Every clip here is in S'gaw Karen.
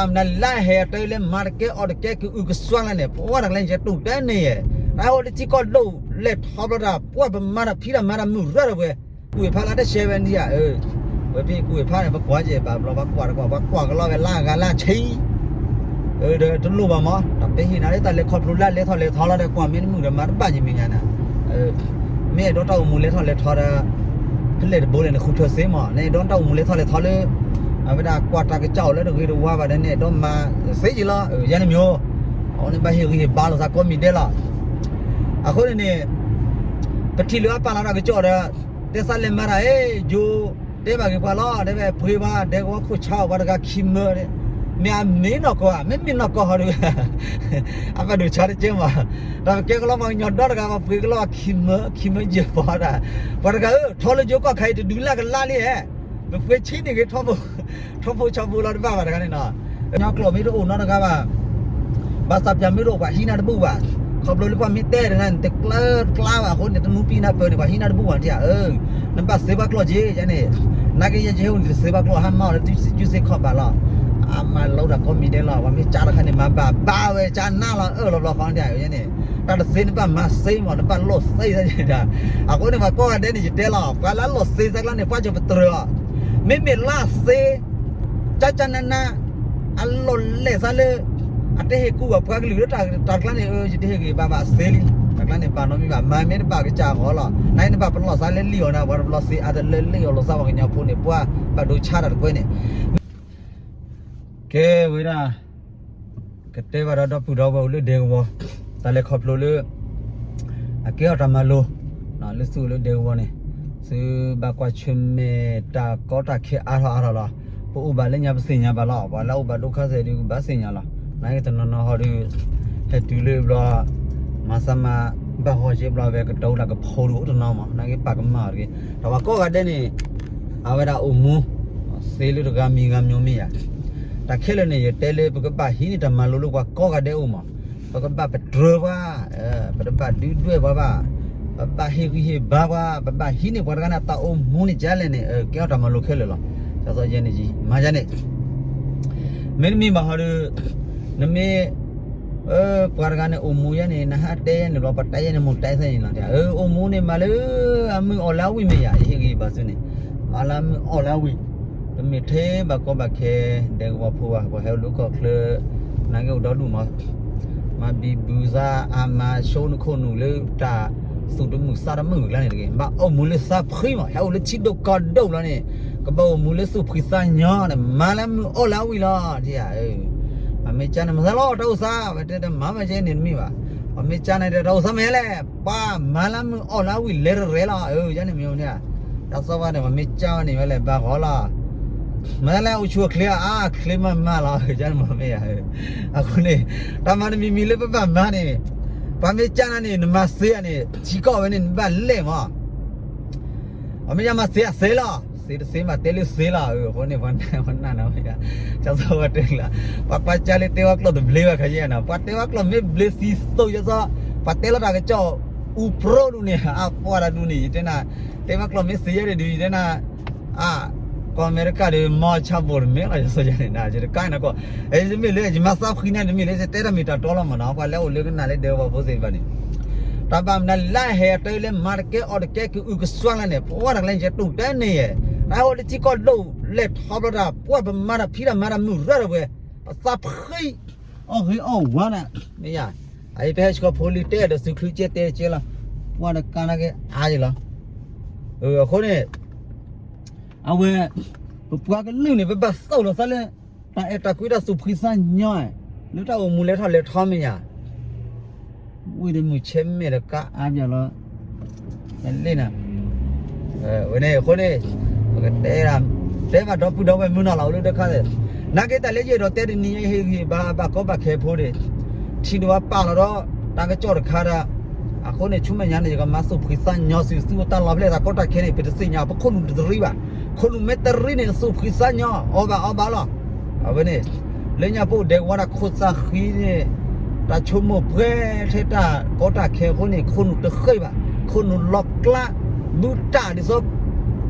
မနုၤလၢဟဲအတၢ်လၢမၤတကဲအီၣ်တကဲကအုကစွါလၢန့ၣ် ပှၤတၢ်ကျဲယတူၢ်တဲန့ၣ်, တၢ်ဟိဒီးထံကီၢ်ဒိၣ်လဲၤထီဘျီတၢ် ပှၤပမၤတၢ်ဖံးတၢ်မၤတၢ်မုာ်ရၢဒီးပှဲၤ, ကူၣ်ဝဲဖးလၢတၢ်ရှဲဝဲဒၣ်ဧၢ, ဝဲဖဲကူၣ်ဝဲဖးန့ၣ် ပကွၢ်ကဲဘၣ်ဘျီ ပှၤကွၢ်တကွၢ် ပှၤကွၢ်ကလီဝဲလၢအဂၤလၢအဆံ ဒီးတလိၣ်ဘၣ်မး တၢ်ပဟ့ၣ်နၤလၢတၢ်လဲၤခီဖျိလၢလဲၤထီၣ်လဲၤထီလီၤဒီး ကွၢ်မ့ၢ်တမုာ်ဒီးမၤတဘၣ်ယမံၤညါန့ၣ်, မ့ၢ်အဲၣ်ဒိးတၢ်အိၣ်မူလဲၤထီၣ်လဲၤထီဒီး ဖဲလဲၣ်တဘိလဲၣ်န့ၣ် ဃုထၢစ့မး နအဲၣ်ဒိးတၢ်အိၣ်မူလဲၤထီၣ်လဲၤထီလၢ အဝဲဒၣ်ကွၢ်တၢ်ကစီၣ်လၢတဂ့ၤတဝါဘၣ်ဒီး နအဲၣ်ဒိးမၤစ့ယံၤလီၤ ယဲန့ၣ်မ့ၢ်, အဝဲန့ၣ်ဘၣ်ဟ့ၣ်ဂံၢ်ဟ့ၣ်ဘါလိာ်သးကိးမံၤဒဲးလီၤ. အဃိန့ၣ်န့ၣ် ပထံၣ်လၢအပာ်လီၤတၢ်ကစီၣ်ဒီး တဲသးလဲၤမၤတၢ် ယိၤတဲဘၣ်ဂ့ၤပှၤလီၤ တဲဝဲပှ့ၤဘၣ် ဒဲကဝီၤခိၣ်ဆါအီၤပှၤတဂၤခံမၢ, မ့ၢ်အမ့ၢ်နီၢ်ကီၢ်ဧါ မ့မ့ၢ်နီၢ်ကီၢ်ဟီဒီး အဘၣ်ဒိၣ်ဆါတကဲမး, တၢ်ပကဲကလီပှၤကညီဒီတဂၤ ပှၤပှ့ၤကလီခံမၢ ခံမၢယဲၢ်ပီၤဒၣ်, ပှၤတဂၤဧၢ ထီလၢယိၤကီၢ်ခါအံၤတဒုးလၢ်ကလါလံဧါ, ပပှ့ၤဆံးန့ၢ်ဂ့ၤ ထီဖိ ထီဖိဆီဖိလီၤတဘၣ်ဘၣ်တဂၤန့ၣ်နီၤ, ကညီကျိာ်မ့ၢ်တအိၣ်နီတဂၤဘၣ် ဘၣ်ဆၣ်ပၠးမ့ၢ်တအိၣ်ပှၤဟံးနၤတဘူၣ်ဘၣ်, ခီဖျိလၢပှၤမ့ၢ်တဲတဂၤန့ၣ် တကျၢတကျါဘၣ်အဃိန့ၣ် တမူပံနၤပၢၢ်န့ၣ် ပှၤဟံးနၤတဘူၣ်ဘၣ်ဧၢ, နဘၣ်စ့ဘၣ်ကျိာ်က့ၤန့ၣ်, နာ်က့ယဲယဟဲအိၣ်န့ၣ် တစ့ဘၣ်ကျိာ် ဟါမၢ်အီၤလၢစုစ့ခီၣ်ဘၣ်လီၤ, အမၤလိတၢ်ကိးမံၤဒဲးလီၤ ပှၤမ့ၢ်ကၠါတခါန့ၣ် မၤဘၣ်ဘၣ်ဝဲကၠါနါလီၤ အၢၣ်လီၤဘျီဃီန့ၣ်န့ၣ်, တၢ်တစ့နဘၣ်မၤစ့မး နဘၣ်လိာ်စ့ဒၣ်, အဃိန့ၣ် ပှၤကိးဂၤဒဲးန့ၣ် ယတဲလီၤ ပှၤလၢအလိာ်စ့သးကျါန့ၣ် ပှၤကပတြၢၤအီၤ, မ့မ့ၢ်လၢအစ့ ကၠါကၠါနါနါ အလီၢ်လဲၢ်သးလၢ အတဟ့ၣ်ကူၣ်ဘၣ်ပှၤကလုာ်လၢတၢ်ကျါန့ၣ် ယတဟ့ၣ်ဂံၢ်ဘါဘၣ်စ့လံ, တၢ်ကျါန့ၣ်ဘၣ်နီတမံၤဘၣ် မၤမ့ၢ်တဘၣ်ကစၢ်အဂီၢ်လီၤ, နနဘၣ်ပလီၢ်သးလၢလံၣ်အီၤနၤ ပှၤတဘျီစ့အါတလၢလံၣ်အီၤလိာ်သးပှၤကညီဖိန့ၣ် ပှၤဘၣ်ဒိဆါတၢ်တကွဲန့ၣ် ကဲဝဲဒၣ် ကတဲဘၣ်ဒီးဒီပုၢ်ဒီဝဲၢ်အိၣ်လၢဒဲကဝီၤ တၢ်လဲၤခီဖျိလၢ အကဲအီၤတၢ်မၤလိ လၢသုအိၣ်လၢဒဲကဝီၤန့ၣ် သုဘၣ်ကွၢ်ဆၢၣ်မဲာ်တၢ်ကီတၢ်ခဲအါထီၣ်အါထီၣ်လီၤ. ပအိၣ်ဘၣ်လၢညါပသ့ၣ်ညါဘၣ်လီၤ. ပှၤလၢအအိၣ်ဘၣ်ဒိၣ်ခါစဲးဒုးကဘၣ်သ့ၣ်ညါလီၤ. နာ်က့တနီၤနီၤဟီဒုး ဟဲတုၤလၢဘျီ မၤသးမၤ ဘၣ်ဟီၣ်က့ဘျီဝဲကတီၤလၢကဖိဒုးအိၣ်တနီၤမး နာ်က့ပာ်ကမၣ်အီၤတဂ့ၤ. တၢ်ပှၤကိးဂၤဒဲးန့ၣ် အဝဲဒၣ်အိၣ်မူ သ့လၢတဂၤမံၤဂၤမျိၤမ့ၢ်ယၤ တၢ်ခဲလၢာ်န့ၣ် ယတဲလၢပကဘၣ်ဟံးန့ၢ်တၢ်မၤလိလၢပှၤကိးဂၤဒဲးအိၣ်မး, ပကဘၣ်ပတြၢၤပှၤ, ပတဘၣ်ဒုးဒွဲၣ်ပှၤဘၣ်, ပဘၣ်ဟ့ၣ်ဂံၢ်ဟ့ၣ်ဘါပှၤ, ပဘၣ်ဟံးန့ၢ်ပှၤတဂၤန့ၣ် တၢ်အိၣ်မူန့ၣ်ကလဲၣ်န့ၣ် ကဲအီၤတၢ်မၤလိခဲလၢာ်လီၤ. ဒ်သိးယဲန့ၣ်ယမၤယဲန့ၣ် မ့တမ့ၢ်ဘၣ်ဟီဒီး နမ့ၢ် ပှၤတဂၤန့ၣ်အိၣ်မူယဲန့ၣ် နဟးတဲယဲန့ၣ်ဘျီ ပှၤတဲယဲန့ၣ်မိၢ်တဲသ့ၣ်န့ၣ်လီၤ. အိၣ်မူန့ၣ်မၤလၢ အမုၢ်အီၣ်လၢအဝံၣ်မ့ၢ်ယၤ ယဟ့ၣ်ဂံၢ်ဘါသုန့ၣ် မၤလၢအမုၢ်အီၣ်လၢအဝံၣ်, တမ့ၢ်ထဲဘၣ်ကီဘၣ်ခဲ ဒဲကဝီၤဖိဘၣ် ပှၤဟဲအိၣ်လၢကီၢ်ချၢ နာ်က့အိၣ်ဒီဒူၣ်မး မၤဘံဘူသး အမၤဆိနခိၣ်နူာ်လၢတၢ်သူၣ်တမုာ်သးတမုာ်ကျါန့ၣ်တဂ့ၤ, ဘၣ်အိၣ်မူလၢသးဖှံမး ဟဲအိၣ်လၢထံဒိၣ်ကီၢ်ဒိၣ်လီၤန့ၣ် ကဘၣ်အိၣ်မူလၢသူၣ်ဖှံသးညီန့ၣ် မၤလၢမုၢ်အီၣ်လၢအဝံၣ်လီၤ. ပှၤမ့ၢ်ကၠါန့ၣ် မၤသးလီၤ တၢ်အိၣ်သး ပတဲတမၤမၤကဲန့ၣ်တမ့ၢ်ဘၣ်, ပှၤမ့ၢ်ကၠါန့ၣ် တၢ်အိၣ်သးမ့ၢ်လဲၣ် ပှၤမၤလၢမုၢ်အီၣ်လၢအဝံၣ်လဲၤရဲၣ်လီၤ. ယဲန့ၣ်မ့ၢ်န့ၣ် တၢ်သီၣ်ဝဲန့ၣ် ပှၤမ့ၢ်ကၠါဝဲန့ၣ်ဝဲလဲၣ် ဘၣ်ဂီၤလီၤ မၤသးလၢအိၣ်ဆူၣ်အိၣ်ချ့အါ ချ့မးမးလီၤ ယဲန့ၣ်မ့ၢ်မ့ၢ်ယၤ အဃိန့ၣ် တၢ်မၤတမံၤမံၤလၢပဘၣ်မၤန့ၣ် ပှၤမ့ၢ်ကၠါနၤန့ၣ် နမၤသ့ဧါန့ၣ် ထံကီၢ်ဝဲန့ၣ် နဘၣ်လဲၣ်မး ပှၤမ့ၢ်ကၠါမၤသ့ဧါသ့လီၤ, သ့တသ့မးတဲလၢသ့လီၤ. အဃိန့ၣ် ပှၤနၢ်ပှၤနၢ်နၤဝဲဒၣ် ကၠီသီဝဲတဲလီၤ, ပှၤကွၢ်ကၠါလၢတဲဝဲကျိာ်တဘျ့ဘၣ်ခါယဲၢ်နီၤ, ပှၤတဲဝဲကျိာ်မ့ၢ်ဘျ့သံသိးယဲၢ်သီ, ပှၤတဲလီၤတၢ်ကစီၣ် အူပြိဒူၣ်န့ၣ် အပှၤတၢ်ဒူၣ်န့ၣ် ယတဲနၤ, တဲဝဲကျိာ်မ့ၢ်သ့ယဲၢ်ဒုး ယတဲနၤ အါ, ကီၢ်အမဲရကၤဒီး မီၢ်ဆၣ်ဘိၣ်တမ့ၢ်လီၤ ယဆိယဲန့ၣ် ယတကါန့ၣ်ကီး, တမ့ၢ်လၢယမၤသးဖှံန့ၣ် တမ့ၢ်လၢယတဲတၢ်မ့ၢ်တၢ်တီလီၤမးနီၤ, ပှၤလၢအိၣ်လၢကနၣ်လၢဒဲကဝီၤဖိသ့ၣ်တဖၣ်န့ၣ်, တၢ်ဘၣ်မနုၤလၢဟဲအတၢ်လၢမၤတကဲအီၣ်တကဲကအုကစွါလၢန့ၣ် ပှၤတၢ်ကျဲယတူၢ်တဲန့ၣ်ယဲၢ်, တၢ်ဟိဒီးထံကီၢ်ဒိၣ်လဲၤထီဘျီတၢ် ပှၤပမၤတၢ်ဖံးတၢ်မၤတၢ်မုာ်ရၢဒီးပှဲၤ, ပသးဖှံ အီၣ်ဂ့ၤအီၣ်ဝါန့ၣ်, မ့ၢ်ယၤ, အအံၤပဟဲဆှီဖိလံၤတဲဒီးသုချုကဲတဲကဲလီၤ, ပှၤတကါနာ်က့အါယံၤလီၤ, အဃိန့ၣ် အဝဲ ပပှၤကလုာ်န့ၣ် ပဘၣ်သိၣ်လိာ်သးလၢ တၢ်အဲၣ်တၢ်ကွံတၢ်သူၣ်ဖှံသးညီ, လၢတၢ်အိၣ်မူလဲၤထီၣ်လဲၤထီမ့ၢ်ယၤ, ဝံၤဒီးမုၢ်ဆဲးမဲာ်ဒီးကါအါပၠးလီၤ, လ့ၣ်နၤ, ဝဲန့ၣ်အဃိန့ၣ် ပကတဲ တဲဘၣ်ဒီပုၢ်ဒီဝဲၢ်မုၢ်နီၤလီၤ အိၣ်လၢတခါ, နာ်က့တၢ်လၢယအဲၣ်ဒိးတဲတနံၤအံၤ ဟ့ၣ်ဂံၢ်ဘါဘၣ်ကီဘၣ်ခဲဖိန့ၣ်, ထံဒိၣ်ဝဲပာ်လီၤဒီး တၢ်ကစီၣ်တခါဒီး အဃိန့ၣ် ဆူမဲာ်ညါန့ၣ် ယကမၤသူၣ်ဖှံသးညီစု သုတၢ်လီၤဖဲလဲၣ် တၢ်ကီတၢ်ခဲန့ၣ် ပတသ့ၣ်ညါ ပခိၣ်နူာ်တရံးဘၣ်, ခိၣ်နူာ်မ့ၢ်တရံးန့ၣ် သူၣ်ဖှံသးညီ အီၣ်ဘၣ်အီဘၣ်လီၤ, အဝဲန့ၣ် လၢညါပအိၣ်ဒဲကဝီၤတၢ်ခိၣ်သးဃံန့ၣ်, တၢ်ဆိကမိၣ်ပှဲၤထဲတၢ်ကီတၢ်ခဲအဃိန့ၣ် ခိၣ်နူာ်တဃ့ဘၣ်, ခိၣ်နူာ်လီၤကျါ, ဘုတၢ်ဒ်သိး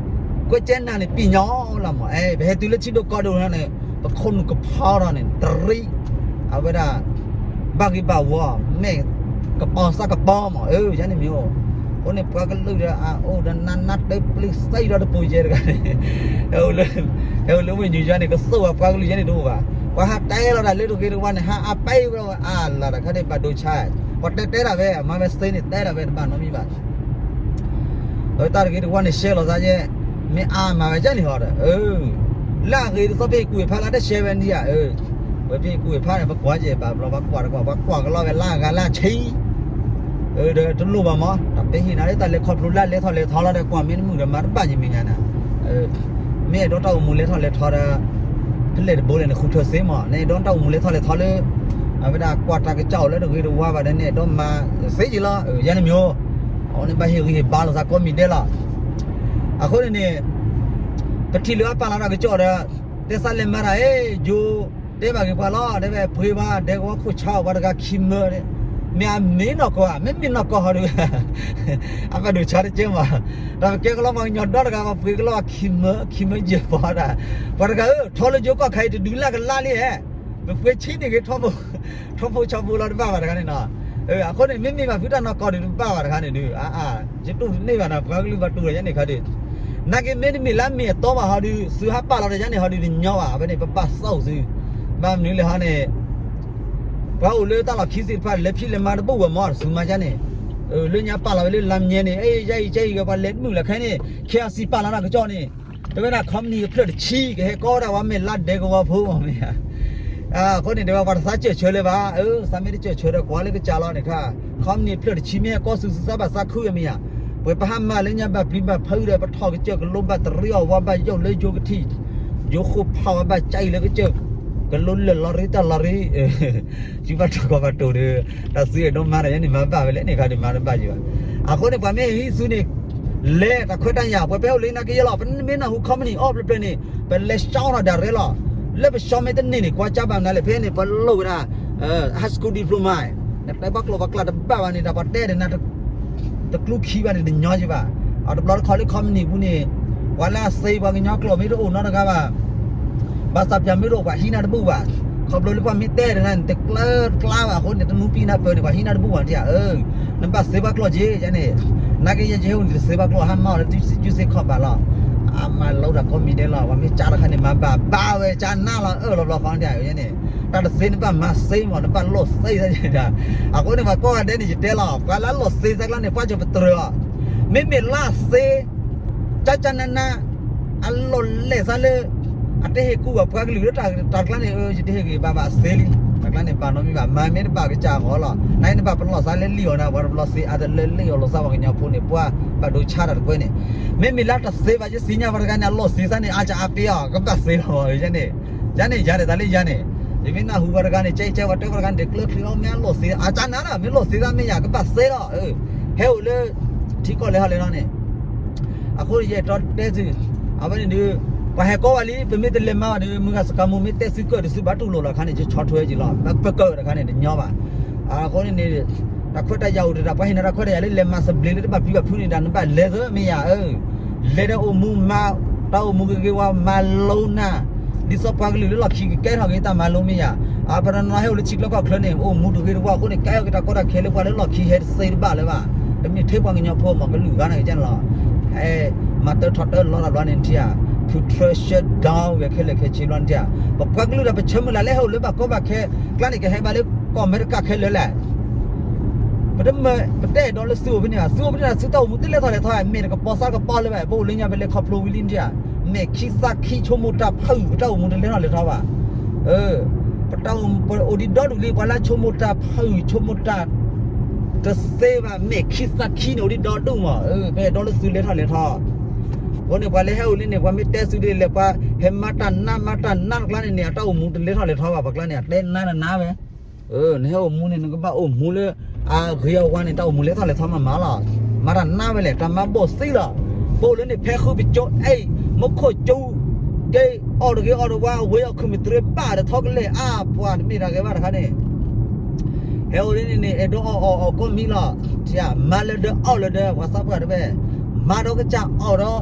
ကွဲကဲနၤန့ၣ် ပညိၣ်လီၤမး, အဲ ပဟဲတုၤလၢထံဒိၣ်ကီၢ်ဒိၣ်န့ၣ် ပခိၣ်နူာ်ကဖီထီၣ်န့ၣ် တရံး, အဝဲဒၣ် ဘၣ်ဂ့ၤဘၣ်ဝီ, မ့ၢ်ကပီၤစၢ်ကပီၤမး, အၢ ယၤန့ၣ်မ့ၢ်အိၣ်, အဃိန့ၣ် ပှၤကလုာ်ဒီးအအိၣ်ဒီးနးနးတပျုၤစံးဒီးတပူၤယဲၢ်တဂၤန့ၣ်, ဟဲအိၣ်လၢ ဟဲအိၣ်လၢဝ့ၢ်ညူယါန့ၣ် ကသိၣ်ဝဲပှၤကလုာ်ယဲၢ်န့ၣ်တအိၣ်ဘၣ်, ပှၤဟးတဲလီၤတၢ်လၢတဂ့ၤတဝါန့ၣ် ဟးအါပဲဝဲအါလၢတၢ်ခါန့ၣ် ဘၣ်ဒိဆါ, ပှၤတဲတဲဒၣ်ဝဲ အမၤဝဲစ့န့ၣ် တဲဒၣ်ဝဲတဘၣ်နီတမံၤဘၣ် အဝဲတၢ်တဂ့ၤတဝါန့ၣ် ရှဲလီၤသးယဲၢ်, မ့ၢ်အါမးဝဲယဲၢ်န့ၣ်ဟီဒီး, လၢအဂ့ၤတသီဖဲအံၤကူၣ်ဝဲဖးလၢတရှဲဝဲန့ၣ်ဧါ, ဝဲဖဲအံၤကူၣ်ဝဲဖးန့ၣ် ပကွၢ်ကဲဘၣ်ဘျီ ပှၤကွၢ်တကွၢ် ပှၤကွၢ်ကလီဝဲလၢအဂၤလၢအဆံ, ဒီးတလိၣ်ဘၣ်မး တၢ်ပဟ့ၣ်နၤလၢတၢ်လဲၤခီဖျိလၢအလဲၤထီၣ်လဲၤထီလီၤ ဒီးကွၢ်မ့ၢ်တမုာ်ဒီးမၤတဘၣ်ယမ့ၢ်ညါန့ၣ်, မ့ၢ်အဲၣ်ဒိးတၢ်အိၣ်မူလဲၤထီၣ်လဲၤထီဒီး ဖဲလဲၣ်တဘိလဲၣ်န့ၣ် ဃုထၢစ့မး နအဲၣ်ဒိးတၢ်အိၣ်မူလဲၤထီၣ်လဲၤထီလၢ အဝဲဒၣ်ကွၢ်တၢ်ကစီၣ်အိၣ်လၢတဂ့ၤတဝါဘၣ်ဒီး နအဲၣ်ဒိးမၤစ့ယံၤလီၤ ယဲန့ၣ်မ့ၢ်, အဝဲန့ၣ်ဘၣ်ဟ့ၣ်ဂံၢ်ဟ့ၣ်ဘါလိာ်သးကိးမံၤဒဲးလီၤ, အဃိန့ၣ်န့ၣ် ပထံၣ်လၢအပာ်လီၤတၢ်ကစီၣ်ဒီး တဲသးလဲၤမၤတၢ် အဲၣ် ယိၤ တဲဘၣ်က့ၤပှၤလီၤ တဲဝဲပှ့ၤဘၣ် ဒဲကဝီခိၣ်ဆါအီၤ ပှၤတဂၤခံမၢဒီး, မ့ၢ်အမ့ၢ်နီၢ်ကီၢ်ဧါ မ့မ့ၢ်နီၢ်ကီၢ်ဟီဒီး အဘၣ်ဒိဆါတကဲမး, တၢ်ပကဲကလီပှၤကညီဒီတဂၤ ပှၤပှ့ၤကလီခံမၢ ခံမၢယဲၢ်ပီၤဒၣ်, ပှၤတဂၤဧၢ ထီလၢယိၤကီၢ်ခါအံၤတဒုးလၢ်ကလါလံဟဲ, ပပှ့ၤဆံးန့ၢ်ဂ့ၤ ထီဖိ ထီဖိဆီဖိလီၤတဘၣ်ဘၣ်တခါန့ၣ်နီၤ, အဃိန့ၣ် မ့မ့ၢ်ဘၣ်ဖုတၢ်နီၢ်ကီၢ်ဒုးတဘၣ်ဘၣ်တခါန့ၣ်ဒုး အါအါ ယတူၢ်တန့ၢ်ဘၣ်နီၤ ပှၤကလုာ်ဘၣ်တူၢ်ဒီးယဲန့ၣ်ခါဒုး, နာ်က့မ့တမ့ၢ်လၢအမ့ၢ်အတီဘၣ်ဟီဒုး သုဟးပာ်လီၤဒီးယဲန့ၣ်ဟီဒုးတညီဘၣ် အဝဲန့ၣ် ပဘၣ်သီၣ်သု, ဘၣ်မနုၤလဲၣ်ဟီန့ၣ် ပှၤအိၣ်လၢတၢ်လီၢ်ခံသ့ၣ်တဖၣ် လဲၤဖံးလဲၤမၤတဘူၣ်ဝဲမး တသုမၤယဲန့ၣ်, လၢညါပာ်လီၤဝဲလၢလါမညဲန့ၣ် အဲ ယဲအံၤကဲအံၤ ပှၤလဲၤတမုာ်လၢခဲန့ၣ် ခ့အစံးပာ်လီၤတၢ်ကစီၣ်န့ၣ်, တဲဝဲဒၣ် ခီမနံၤအဖျၢၣ်တဆံ ကဟဲကီဝဲဒၣ်ဝဲမ့ၢ်လါဒဲကဝီၤဖိမ့ၢ်ဧါ အဃိန့ၣ် တဲဝဲပှၤတသးစၢၢ်ဆၢလၢၤဘၣ်, အၢ သးမ့ၢ်တစၢၢ်ဆၢဒီး ကွၢ်လၢကစၢ်လီၤန့ၣ်ခါ, ခီမနံၤဖျၢၣ်တဆံမ့ၢ်ဟဲကီဆူသုသးဘၣ်သးခုဝဲမ့ၢ်ဧါ, ပှဲၤပဟးမၤလၢညါဘၣ်ပျံၤဘၣ်ဖုးဒီး ပထီၣ်ကစၢၢ်ကလိဘၣ်တရံးအီၣ်ဝါဘၣ်ယိၣ်လၢယိၤကထံၣ်, ယိၤဃိဖးဝါဘၣ်ကၢအံၤလၢကစၢၢ်, ကလိလၢာ်လီၤရံတၢ်လီၤရံ ယဘၣ်တၢ်ကီဘၣ်တိၤဒီး တၢ်စုအဲၣ်ဒိးမၤဒီးယဲန့ၣ် မၤဘၣ်ဝဲလဲၣ်န့ၣ်ခါဒုးမၤတဘၣ်ယံၤဘၣ်, အဃိန့ၣ် ပှၤမ့ၢ်ဟံးသုန့ၣ် လဲၤတၢ်ခွဲးတၢ်ယာ် ပှၤပဟဲအိၣ်လၢနာ်က့ယဲလီၤ, ပမ့ၢ်နၢ်ဟူ company အီၣ်ဖျၢၣ်ဖျၢၣ်န့ၣ် ပလဲၤဆှီထီၣ်ဒၣ်ရဲလီၤ, လၢပဆှီမ့ၢ်တန့ၢ်န့ၣ် ကွၢ်ကၢဘၣ်မနုၤလဲၣ် ဖဲန့ၣ် ပလိၣ်ဝဲဒၣ် high school diploma နတဲဘၣ်ကျိာ်ဘၣ်ကျၢ်တဘၣ်ဘၣ်န့ၣ် တၢ်ပှၤတဲဒီးနၤ တကျူခံဘၣ်န့ၣ် တညီယံၤဘၣ်, အတဘျီတခီလၢ company ပူၤန့ၣ် ပှၤလၢအစ့ပှၤကညီကျိာ်မ့ၢ်တအိၣ်နီတဂၤဘၣ်, ဘၣ်ဆၣ်ပၠးမ့ၢ်တအိၣ် ပှၤဟံးနၤတဘူၣ်ဘၣ်, ခီဖျိလၢပှၤမ့ၢ်တဲဒီးနၤန့ၣ် တကျၢတကျါဘၣ်အဃိန့ၣ် တနူပံနၤပၢၢ်န့ၣ် ပှၤဟံးနၤတဘူၣ်ဘၣ်နထံၣ်ဧါ, နဘၣ်စ့ပှၤကျိာ်က့ၤယဲန့ၣ်, နာ်က့ယဲယဟဲအိၣ်န့ၣ် တစ့ပှၤကျိာ် ဟးမၤအီၤလၢ တၢ်စုစ့ခီၣ်ဘၣ်လီၤ, အမၤလိတၢ်ကိးမံၤဒဲးလီၤ, ပှၤမ့ၢ်ကၢတခါန့ၣ် မၤဘၣ်ဘၣ်ဝဲ ကၢနးလီၤအၢၣ်လီၤဘျီဃီနထံၣ်ဧါ ယဲန့ၣ်, တၢ်တစ့နဘၣ်မၤစ့မး နဘၣ်လိၣ်စ့သးယဲဒၣ်, အဃိန့ၣ် ပှၤကိးဂၤဒဲးန့ၣ် ယတဲလီၤ ပှၤလၢအလိၣ်စ့သးကျါန့ၣ် ပှၤကပတြၢၤအီၤ, မ့မ့ၢ်လၢအစ့ ကၠၢ်ကၠၢ်နးနး အလီၢ်လဲၢ်သးလၢ အတဟ့ၣ်ကူၣ်ဘၣ်ပှၤကလုာ်လၢတၢ်ကျါန့ၣ် အၢ ယတဟ့ၣ်ဂ့ၤဘၣ်ဘၣ်စ့လံ, တၢ်ကျါန့ၣ် ဘၣ်နီတမံၤဘၣ် မၤမ့ၢ်တဘၣ်ကစၢ်အဂီၢ်လီၤ, နနဘၣ်ပလီၢ်သးလၢလံၣ်အီၤနၤ ပှၤတပလီၢ်စ့အါတလၢလံၣ်အီၤလိာ်သးပှၤကညီဖိန့ၣ် ပှၤဘၣ်ဒိဆါတၢ်တကွဲန့ၣ်, မ့မ့ၢ်လၢတစ့ဘၣ် ယစံးညါပှၤတဂၤန့ၣ် အလိၣ်စ့သးန့ၣ် အါကၢ်အါပ့ၤအီၤ ကဘၣ်စ့လီၤ ယဲန့ၣ်, ယၤန့ၣ် ယၤဒၣ်တၢ်လၢယၤန့ၣ်, ယမ့ၢ်နၢ်ဟူပှၤတဂၤန့ၣ် ကဲကဲပှၤတဲပှၤတဂၤန့ၣ် တကျၢချ့အီၤ မ့ၢ်အလိၣ်စ့ အကၢ်နၤလီၤ မ့ၢ်လိၣ်စ့သးမ့ၢ်ယၤ ကဘၣ်စ့လီၤ, ဟဲအိၣ်လၢ ထံကီၢ်လဲၤဟီလဲၤလီၤန့ၣ် အဃိယအဲၣ်ဒိးတဲသု, အဝဲန့ၣ်ဒုး ပှၤဟဲကီဝဲလံ ပမ့ၢ်တလဲၤမၤဘၣ်ဒီး မုၢ်ဂၤစကၤမူ မ့ၢ်တဲသုကၢၢ်ဒီး သုဘၣ်တူၢ်လိာ်လီၤခါန့ၣ် ယဆီၣ်ထွဲက့ၤလီၤ, ပကၢၢ်တခါန့ၣ် တညီဘၣ်. အဃိန့ၣ်န့ၣ် တၢ်ခွဲးတၢ်ယာ်အိၣ်တဒၣ် ပှၤဟ့ၣ်နၤတၢ်ခွဲးတၢ်ယာ်လၢလဲၤမၤသဘျ့လၢတဘၣ်ပျံၤဘၣ်ဖုးန့ၣ်ဒၣ် နဘၣ်လဲၤသၢမ့ၢ်ယၤ, လဲၤဒီးအိၣ်မူမၤ တၢ်အိၣ်မူဂ့ၤဂ့ၤဝါ မၤလိနၤ ဒ်သိးပှၤကလုာ်လၢလီၢ်ခံကကဲထီၣ်က့ၤတၢ်မၤလိမ့ၢ်ယၤ, အပနီၢ်နီၢ်ဟဲအိၣ်လၢထံချၢကီၢ်ချၢန့ၣ် အိၣ်မူတဂ့ၤတဝါအဃိန့ၣ် ကဲထီၣ်က့ၤတၢ်ကီတၢ်ခဲလၢပှၤလၢလီၢ်ခံဟဲတသ့တဘၣ်လၢၤဘၣ်, တမ့ၢ်ထဲပှၤကညီဖိမး ကလုာ်ဂၤန့ၣ်ကကဲန့ၣ်လီၤ. ဟဲမၤတၢထီၣ်တၢလီတၢ်ဘျီန့ၣ်ထံၣ်ဧါ, ဖုထြၢ shutdown ဝဲခဲလၢာ်ခဲဆ့ဘျီန့ၣ်ထံၣ်ဧါ, ပပှၤကလုာ်ဒီးပဆၢမုၢ်လၢ်လၢဟဲအိၣ်လၢဘၣ်ကီဘၣ်ခဲကျါန့ၣ် ကဟဲဘၣ်လၢကီၢ်အမဲရကၤခဲလၢာ်လဲၣ် ပတမ့ၢ် ပတအဲၣ်ဒိးလၢသုအိၣ်ဖဲန့ၣ်ဘၣ်, သုအိၣ်ဖဲန့ၣ် သုတၢ်အိၣ်မူတလဲၤထီၣ်လဲၤထီ မ့ၢ်တကပီၤသးကပီၤလၢၤဘၣ်, ပအိၣ်လၢညါပလဲၤခီဖျိဝံၤလံန့ၣ်ဧါ, မဲာ်ခံသးခံဆိကမိၣ်တၢ်ဖုး ပတၢ်အိၣ်မူတလဲၤထီၣ်လဲၤထီဘၣ်. ပအိၣ်ဒံးဒီဒူၣ်လံ ပှၤလၢဆိကမိၣ်တၢ်ဖုး ဆိကမိၣ်တၢ် တသ့ဘၣ် မဲာ်ခံသးခံန့ၣ် အိၣ်ဒံးဒီဒူၣ်မး, ပအဲၣ်ဒိးလၢသုလဲၤထီၣ်လဲၤထီ အဃိန့ၣ် ပှၤလၢဟဲအိၣ်လံန့ၣ် ပှၤမ့ၢ်တဲသုဒ်လဲၣ် ပှၤဟဲမၤတၢ်နး မၤတၢ်နးတကျါန့ၣ်န့ၣ် အတၢ်အိၣ်မူတလဲၤထီၣ်လဲၤထီဘၣ်, ပှၤကျါန့ၣ် အတဲနးနးဝဲ နဟဲအိၣ်မူန့ၣ် နကဘၣ်အိၣ်မူလၢ အဂ့ၤအဝါန့ၣ် တၢ်အိၣ်မူလဲၤထီၣ်လဲၤထီမးမးလီၤ. မၤတၢ်နးဝဲလဲၣ် တၢ်မၤဘိၣ်သံလီၤ. ပအိၣ်လၢန့ၣ် ဖဲဃုပကၠိအဲၣ် မူခိၣ်ကၠိ ကဲအီၣ်တဂ့ၤအီၣ်တဝါ ဝဲအီၣ်ခုမ့ၢ်တြ့ဘၣ်ဒီးထီကလဲာ်အါပှၤ တမ့ၢ်တၢ်ဂ့ၤဘၣ်တခါန့ၣ် ဟဲအိၣ်လၢန့ၣ်န့ၣ် အဲၣ်ဒိးအီၣ်အီၣ်အီၣ်ကိးမံၤလီၤ. မၤလၢဒၢအီၣ်လၢဒၢ ပှၤသးပှၢ်တဝဲ မၤဒီးကစၢ်အီၣ်ဒီး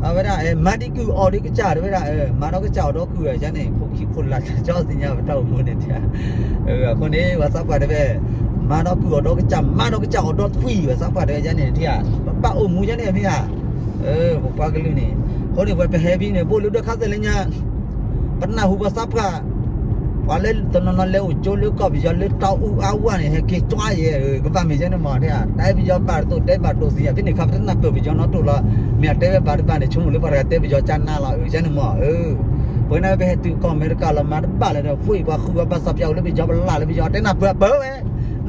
အဝဲဒၣ် မၤဒံးကုၢ်အီၣ်ဒံးကစၢ်တဝဲဒၣ် မၤဒီးကစၢ်အီၣ်ဒီးကုၢ်ယါန့ၣ် ခိၣ်ခံခိၣ်လၢ်ကၠီသ့ၣ်ညါပတၢ်အိၣ်မူန့ၣ် အဃိန့ၣ် ပှၤသးပှၢ်တဝဲ မၤဒီးကုၢ်အီၣ်ဒီးကစၢ် မၤဒီးကစၢ်အီၣ်ဒီးထွံၣ် ပှၤသးပှၢ်တဝဲယါန့ၣ် ပဘၣ်အိၣ်မူယါန့ၣ်မ့ၢ်ဧါ ပပှၤကလုာ်န့ၣ် အဃိန့ၣ် ပဝဲပဟဲဖဲန့ၣ် ဘိၣ်လၢဒွဲၣ်ခါသဲးလၢညါ ပနၢ်ဟူပှၤသးပှၢ် ပှၤလၢတနီၤနီၤလဲၤအိၣ်ကၠိလၢကီၢ်ပယီၤလၢတၢ်အူအါဝါန့ၣ် ဟဲက့ၤကွၢ်ယဲ ကဘၣ်မ့ၢ်ယဲန့ၣ်မး တဲဘၣ်ယီၤဘၣ်တသိး တဲဘၣ်တိၢ်သံယါ ဖဲန့ၣ်ခါပတနၢ်ပၢၢ်ပယီၤနီတအိၣ်လီၤ မ့ၢ်အတဲဝဲဘၣ်တဘၣ်န့ၣ် ဆိကမိၣ်လၢပှၤတဂၤတဲပယီၤကၢ်နါလီၤ အၢ ယဲန့ၣ်မး အၢ ပဝဲန့ၣ်ပဟဲတုၤကီၢ်အမဲရကၤလီၤ မၤတဘၣ်လၢၤဒီး ဃိအံၤပှၤဃုပှၤဘၣ်စီၤပျၢ်အိၣ်လၢပယီၤ ပလၢ်လၢပယီၤ တဲနၢ်ပၢၢ်ပၢၢ်ဝဲ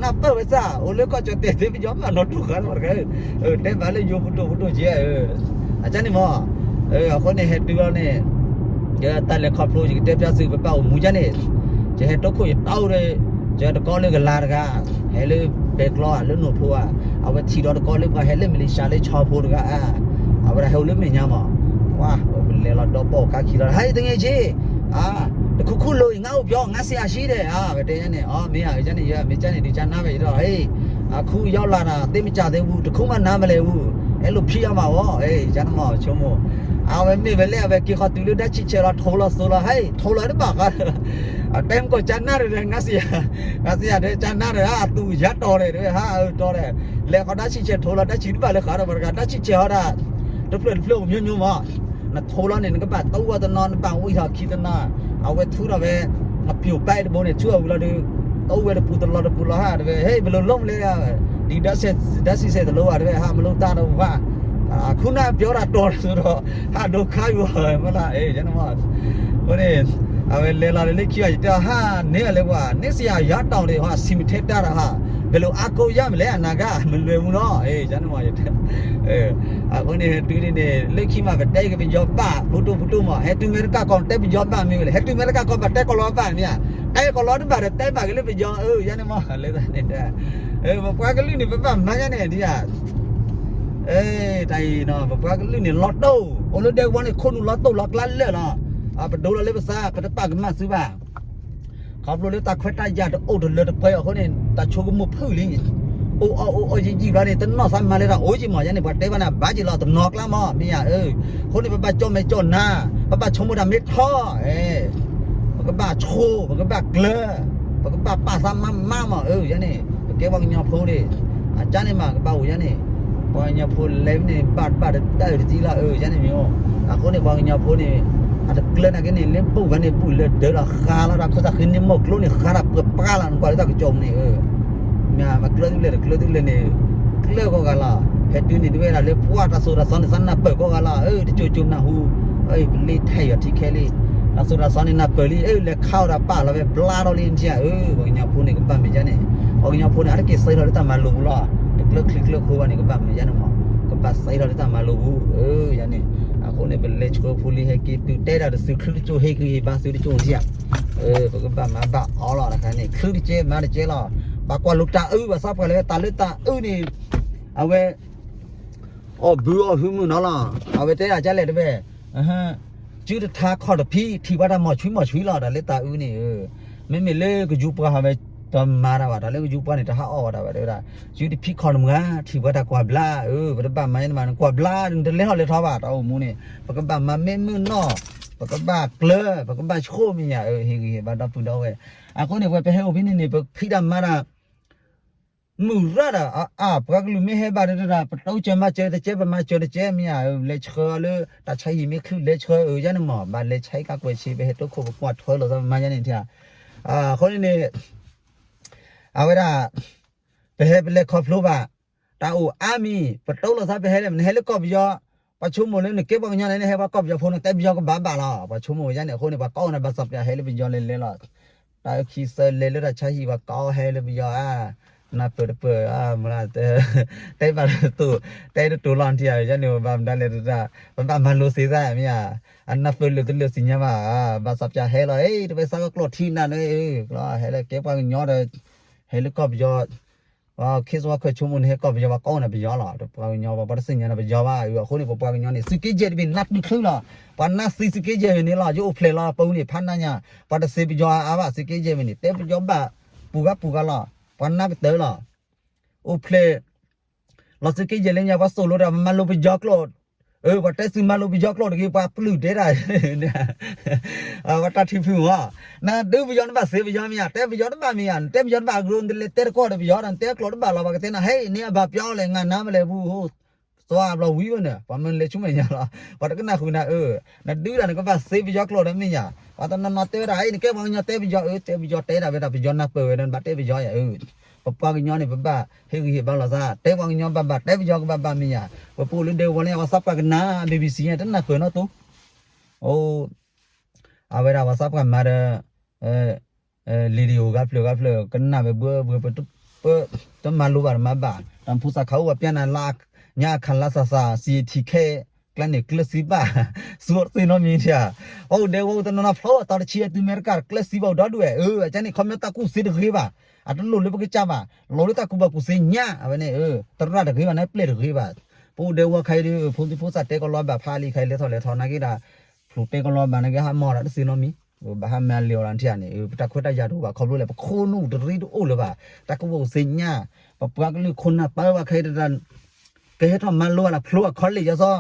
နၢ်ပၢၢ်ဝဲစၢ် အိၣ်လၢကီၢ်ကၠီၣ်တဲာ်သ့ပယီၤဘၣ်နီတအိၣ်ဃာ်နီတဂၤ တဲဘၣ်လၢယိၤပဒိၣ်ပဒိၣ်ကဲ အကန့ၣ်မး အဃိန့ၣ် ဟဲတုၤလီၤန့ၣ် တၢ်လဲၤခီဖျိ ယကတဲပျီသု ပဘၣ်အိၣ်မူယါန့ၣ် ယဟဲတိခိၣ်ယတၢ်အိၣ်ဒီး ယတကီလၢကလၤတဂၤ ဟဲလၢဘဲကျီဧါ လၢနိၣ်ဖိဧါ အဝဲထံၣ်ဒီးတကီလၢပှၤဟဲလၢမလ့ၤၡါလၢဆီဖိတဂၤဧါ အဝဲဒၣ်ဟဲအိၣ်လၢမဲာ်ညါမး ပှၤ ပလဲၤလီၤဒီးပိာ်ခါခံလီၤ ဟဲတငဲးက့ တခူခူလိၤအံၤ ငါအိၣ်ပျီ ငါစံးအၤၡံဒီး အဝဲတဲယါန့ၣ် အီ မ့ၢ်ဧါ ယါန့ၣ် ယမ့ၢ်ကန့ၣ် ဒုးကနၣ်ဝဲယဒီး ဟဲ အခူယီလၢ်ဒီး သ့မကၢ်သ့ဝူ တခူမးနၤမလဲၣ်ဝူ အဲၣ်လိာ်ဖံးအီၤမးဝဲ ယါန့ၣ်မး ဆိကမိၣ် အဝဲမ့ၢ်ဝဲလဲၣ် အဝဲက့ၤဃီၤတုၤလၢတၢ်ဆံးဆဲးလီၤ ထိးလီၤသိးလီၤ ဟဲ ထိးလီၤတဘၣ်ဃီ အတဲမ့ၢ်ကီးကနၣ်ဒီး ငါစံးယါ ငါစံးယါဒီး ကနၣ်ဒီး အသူၣ်ယါတီၤဒီး တဝဲဟးအတီၤဒီး လဲၤဃီၤတၢ်ဆံးဆဲးထိးလီၤ တၢ်ဆံးတဘၣ်လၢဃးဒီး ပှၤတဂၤ တၢ်ဆံးဆဲးဟီဒၣ် တဖျၢၣ်တဖျၢၣ်အိၣ်မျိၤမျိၤမး နထိးလီၤန့ၣ် နကဘၣ်တအိၣ်ဝဲတနီၤ နဘၣ်ဝံၣ်ထီၣ်ခံတနီၤ အဝဲထူဒီးဝဲ အပျိာ်ပဲတဘိန့ၣ် ထူအဝံၤလီၤဒီး တအိၣ်ဝဲတပူၤတလီၤတပူၤလီၤဟး တဝဲ ဟဲ ပလိၤလိမ့ၢ်လဲၣ် ဒ်ဒၣ်ဆံးဆဲးတလိၤဘၣ် တဝဲ ဟးမလိတၢ်တဝါ ခူနၢ်ပျီတၢ်တီၤတစိၤဒီး ဟးဒိခါယူၤဝဲလၢ အဃိန့ၣ် အဝဲလဲၤလီၤလၢလၢခံဘၣ် ယတဲဟးန့ၢ်အလဲၤပှၤ န့ၢ်စံးယါယါတီၤဒီး ဟးဆံးမထဲတၢ်ဒီးဟး ဘဲလိာ်အါကိးယါမလဲၣ် အနၤဂၤ မလွဲမူနီၤ ယါန့ၣ်မး အဃိန့ၣ် တုၤန့ၣ်န့ၣ် လၢခံမး ပတဲက့ၤပယီၤဘၣ် ဖိတိၢ်ဖိတိၢ်မး ဟဲတုၤအမဲရကၤကီၢ် တဲပယီၤဘၣ်မ့ၢ်ဝဲလဲၣ် ဟဲတုၤအမဲရကၤကီၢ် ဘၣ်တဲကီၢ်လီၤဘၣ်မ့ၢ်ဧါ တဲကီၢ်လီၤတဘၣ်ဒီး တဲဘၣ်က့ၤလၢပယီၤ အၢ ယါန့ၣ်မး လၢန့ၣ် ပပှၤကလုာ်န့ၣ် ပဘၣ်မၤယါန့ၣ်ဒ်ဧါ တၢ်အံၤနီၤ ပပှၤကလုာ်န့ၣ် လီၤတိၢ် အိၣ်လၢဒဲကဝီၤန့ၣ် ခိၣ်နူာ်လီၤတိၢ်လီၤကျါလၢာ်လီၤ ပဒိလီၤလၢပသး ပတပာ်ကမၣ်သုဘၣ် ခီဖျိလၢတၢ်ခွဲးတၢ်ယာ်တအိၣ်တလၢတပှဲၤအဃိန့ၣ် တၢ်ဆိကမိၣ်ဖုၣ်လံ အိၣ်အီၣ်အိၣ်အီယံာ်ယံာ်ဘျီန့ၣ် တနီၢ်သးမၤလၢတၢ်အိၣ်ယံာ်မး ယါန့ၣ် ပှၤတဲဘၣ်န့ၣ် ဘၣ်ယံာ်လီၤ တနီၤကျါမး မ့ၢ်ယါဧၢ အဃိန့ၣ် ပဘၣ်ကၠီၣ်မဲာ်ကၠီၣ်နါ ပဘၣ်ဆိကမိၣ်တၢ်မ့ၢ်ထီ ပကဘၣ်ဆိ ပကဘၣ်ကျၢၤ ပကဘၣ်ပာ်သးမးမးမး အၢ ယါန့ၣ် ပကဲပှၤကညီဖိန့ၣ် အကါန့ၣ်မး ကဘၣ်အိၣ်ယါန့ၣ် ပှၤကညီဖိလဲၤန့ၣ် ဘၣ်တဘၣ်တတၢၢ်တသံလီၤ အၢ ယါန့ၣ်မ့ၢ် အဃိန့ၣ် ပှၤကညီဖိန့ၣ် အတကျၢၤနာ်က့န့ၣ် လၢဘူၣ်ဂၤန့ၣ် ဘူၣ်လၢဒၢးလီၤဃါလီၤ တၢ်ခိၣ်သးဃ့န့ၣ် မိၢ်ကျိန့ၣ် ဃါတၢ်ပှဲၤပှဲၤလီၤ နကွၢ်လၢတၢ်ကစီၣ်ပူၤန့ၣ် မ့ၢ်မၤကျၢၤသုလဲၣ် တကျၢၤသုလဲၣ်န့ၣ် ကျၢၤကိးဂၤလီၤ ဟဲတုၤန့ၣ် တဝဲဒၣ်လၢပှၤတၢ်သိၣ်တၢ်သီန့ၣ် သးနၢ်ပၢၢ်ကိးဂၤလီၤ အၢ တကၠိကၠိနၢ်ဟူ အၢ ပလ့ထဲအံၤအီၤထံခဲလံ တၢ်သိၣ်တၢ်သီန့ၣ် နၢ်ပၢၢ်လံ အၢ လဲၤခါအီၤဒီးပာ်လီၤဝဲဘျါထီၣ်လံ နထံၣ်ဧါ အၢ ပှၤကညီဖိန့ၣ် ကဘၣ်မ့ၢ်ယါန့ၣ် ပှၤကညီဖိန့ၣ် အတက့ၤသံထီၣ်လၢတၢ်မၤလိပူၤလီၤ တကျၢၤချံကျၢၤခိဘၣ်န့ၣ် ကဘၣ်မ့ၢ်ယါန့ၣ်မး ကဘၣ်သံထီၣ်လၢတၢ်မၤလိပူၤ အၢ ယါန့ၣ် အဃိန့ၣ် ပလဲၤဆှၢဖိလံ ဟဲက့ၤတုၤတဲတၢ်တစု ချုးတကၠိ ဟ့ၣ်ဂံၢ်ဟ့ၣ်ဘါသုတကၠိထံၣ်ဧါ ပကဘၣ်မၤဘၣ်အီၤလီၤ တခါန့ၣ် ချုးတကဲမၤတကဲလီၤ ဘၣ်ကွၢ်လိာ်တၢ်အုၣ် ဘၣ်သးပှၢ်လၢတၢ်လၢတၢ်အုၣ်န့ၣ် အဝဲ အီၣ်ဘုအီၣ်ဟုမုၢ်နီၤလီၤ အဝဲတဲဒၣ်ကလဲၣ်တဝဲ စုတထါခီၣ်တဖံး ထံၣ်ပှၤတၢ်မီၤဆွံမီၤဆွံလီၤ တၢ်လၢတၢ်အုၣ်န့ၣ် မ့မ့ၢ်လၢကယူၤပှၤဟးဝဲ တမၤတၢ်ဘၣ် တၢ်လၢကယူၤပှၤန့ၣ် တဟးအီၣ်ဘၣ်တၢ်ဘၣ်တဲဝဲဒၣ် စုတဖံးခီၣ်တမုၢ်ဂၤ ထံၣ်ပှၤတၢ်ကွၢ်ဘျါ အၢ ပတဘၣ်မၤန့ၣ်မး နကွၢ်ဘျါ နတလဲၤထီၣ်လဲၤထီဘၣ် တၢ်အိၣ်မူန့ၣ် ပကဘၣ်မၤမ့ၢ်မုၢ်နီၢ် ပကဘၣ်ကျၢၤ ပကဘၣ်ဆိမ့ၢ်ယါ အၢ ဟ့ၣ်ဂံၢ်ဟ့ၣ်ဘါဒီပုၢ်ဒီဝဲၢ် အဃိန့ၣ် ပဝဲပဟဲအိၣ်ဖဲန့ၣ်န့ၣ် ပဖံးတၢ်မၤတၢ် မုၢ်ရၣ်ဒီး အါ ပှၤကလုာ်မ့ၢ်ဟဲဘၣ်ဒီး ပတအိၣ်စၢၤမၤစၢၤတကဲ ပမၤစၢၤတကဲမ့ၢ်ဧါ လဲၤဆှၢလၢ တၢ်ဆါဟံၣ်မ့ၢ်ချုးလဲၤဆှၢ အၢ ယါန့ၣ်မး ဘၣ်လဲၤဆါဟံၣ်ကါကွဲးဆံ ပဟဲတိခိၣ်ပကွၢ်ထွဲလိာ်သးမၤယါန့ၣ်ထံၣ် အဃိန့ၣ်န့ၣ် အဝဲဒၣ် ပဟဲပလဲၤခီဖျိဘၣ် တၢ်အိၣ်အါမံၤ ပတိလိာ်သးပဟဲလဲၣ် နဟဲလၢကီၢ်ပယီၤ ပှၤဆိကမိၣ်လၢနကဲပှၤကညီန့ၣ် နဟဲပှၤကီၢ်ပယီၤဖိန့ၣ် တဲပယီၤကဘၣ်ဘၣ်လီၤ ပှၤဆိကမိၣ်ယါန့ၣ် အဃိန့ၣ် ပှၤကိးန့ၣ်ဘၣ်စီၤပျၢ်ဟဲလၢပယီၤလဲၤလဲၤလီၤ တၢ်အုၣ်ခံသၢလဲၤလၢတၢ်ဆါဟံၣ် ပှၤကိးဟဲလၢပယီၤဧါ နၢ်ပၢၢ်တပၢၢ်ဧါ မ့ၢ် တဲဘၣ်တတိၤ တဲတတိၤလီၤနထံၣ်ဧါ ယါန့ၣ် ပဘၣ်မတၤလဲၣ်တတၢ် ပဘၣ်မၤလိသ့သၣ်မ့ၢ်ဧါ အနၢ်ပၢၢ်လၢာ်တလၢာ်သ့ၣ်ညါဘၣ် ဘၣ်စီၤပျၢ်ဟဲလီၤ အ့ တဝဲသးကကျိးထံနၤန့ၣ် ဟဲလၢကဲပှၤကညီဒီး ဟဲလၢကီၢ်ပယီၤ ခ့ၣ်စဝါခၢၣ်ဆိကမိၣ်န့ၣ် ဟဲကီၢ်ပယီၤ ပှၤကိးန့ၣ်ပယီၤလီၤ ပှၤကညီ ပှၤတသ့ၣ်ညါန့ၣ်ပယီၤဘၣ် အဃိန့ၣ် ပပှၤကညီန့ၣ် သုးက့ယဲၢ်တဘ့ၣ် နၢ်တုၤချုလီၤ ပှၤနၢ်သံသုးက့ယဲၢ်န့ၣ်လီၤ ယအိၣ်ဖျဲၣ်လီၤ ပူၤန့ၣ် ဖးနါညါ ပှၤတသ့ပယီၤအါဘၣ် သုးက့ယဲၢ်မ့ၢ်န့ၣ် တဲပယီၤဘၣ် ပူၤဂၤပူၤဂၤလီၤ ပှၤနၢ်ကတၢၢ်လီၤ အိၣ်ဖျဲၣ် လီၤသုးက့ယဲၢ်လၢညါ ပှၤသိၣ်လိတၢ် ပမၤလိပယီၤကျိာ် အၢ ပှၤတဲသုမၤလိပယီၤကျိာ်တဂ့ၤ ပှၤပျုၢ်တဲတၢ် ပှၤတၢ်ထုးဖုးမး, နဒုးပယီၤနဘၣ်သ့ပယီၤမ့ၢ်ဧါ, တဲပယီၤတဘၣ်မ့ၢ်ဧါ, နတဲပယီၤတဘၣ်အကရူၢ် နတလဲၤတဲတကီၢ်ဒီးပယီၤဒီး နတဲကျိာ်တဘၣ်လီၤ ပှၤကတဲနၤ ဟဲအံၤန့ၣ်အဘၣ်ပျီလဲၣ် ငါနါမလဲၣ်ပူၤ သွါဘျီဝံၤဝဲန့ၣ် ပှၤမ့ၢ်လဲၤဆူမဲာ်ညါလီၤ ပှၤတကနၣ်ဃုာ်နၤအၢ, နဒုးဒၣ်နကဘၣ်သ့ပယီၤကျိာ်ဒီးမ့ၢ်ဧါ, ပှၤတနီၤနီၤတဲဝဲဒၣ် အံၤနကဲပှၤကညီတဲပယီၤအၢ, တဲပယီၤတဲဒၣ်ဝဲဒၣ် ပယီၤနၢ်ပၢၢ်ဝဲဒီး နဘၣ်တဲပယီၤယၤအၢ, ပပှၤကညီန့ၣ် ပဘၣ်ဟ့ၣ်ဂံၢ်ဟ့ၣ်ဘါလိာ်သး တဲပှၤကညီဘၣ်ဘၣ် တဲပယီၤကဘၣ်ဘၣ်မ့ၢ်ဧါ, ပပူၤလၢဒဲကဝီၤလၢ ပှၤသးပှၢ်ကနၣ် BBC တနၢ်ပၢၢ်နီတမံၤ, အိ အဝဲဒၣ်ပှၤသးပှၢ်မၤဒီး လံာ်ဒံအိၣ်ဂၤဖျၢၣ်ဂၤဖျၢၣ် ကနၣ်ဝဲဘှၢဘှၢ ပ တမၤလိဘၣ်တမၤဘၣ် တၢ်ဖိသၣ်ခးအိၣ်ဘၣ်ပျဲနၤလၢ ညါအခးလါစၤစၤ စံးထံခဲ ကျဲန့ၣ်ကျၢၤသံဘၣ် သူအီၤတသ့နီတမံၤထံဧါ, ပအိၣ်ဒဲကဝီၤအိၣ်တနီၤနီၤဖျိအသီတဆံအသုးအမဲရကၤ ကျၢၤသံဘၣ်အိၣ်ဒီဒူၣ်ဝဲ အကန့ၣ် ခီပညီတၢ်ကူၣ်သ့တဂ့ၤဘၣ်, အတလိၣ်လၢပကစၢ်ဘၣ်, လီၤလၢတၢ်ကူၣ်ဘၣ်ကူၣ်သ့ညါ အဝဲန့ၣ် သရၣ်တဂ့ၤဘၣ်န့ၣ် ပျဲၢ်တဂ့ၤဘၣ်, ပအိၣ်ဒဲကဝီၤခါအံၤဒီး ဖိသံဖိသၣ်တဲကီလီၤဘၣ်ဖးလံခါအံၤ လဲၤထီၣ်လဲၤထီၣ်နာ်က့ဒီး ဖျိးတဲကီလီၤဘၣ်နာ်က့ ဟးမၤတၢ်တသ့နီတမံၤ, ဘၣ်ဟးမၤလ့ၤအီၤလီၤထံဧါန့ၣ် ပတၢ်ခွဲးတၢ်ယာ်တအိၣ်ဘၣ် ခီဖျိလဲၣ် ပခိၣ်နူာ်တရံးတအိၣ်လၢၤဘၣ်, တၢ်ကူၣ်ဘၣ်ကူၣ်သ့ညါ, ပပှၤကလုာ်ခိၣ်နၢ်ပၢဘၣ်ခဲအံၤတဒၣ် ကဟဲထီၣ်မၤလိအလၢဖျိအခီလ့ၣ်ယီၤစီ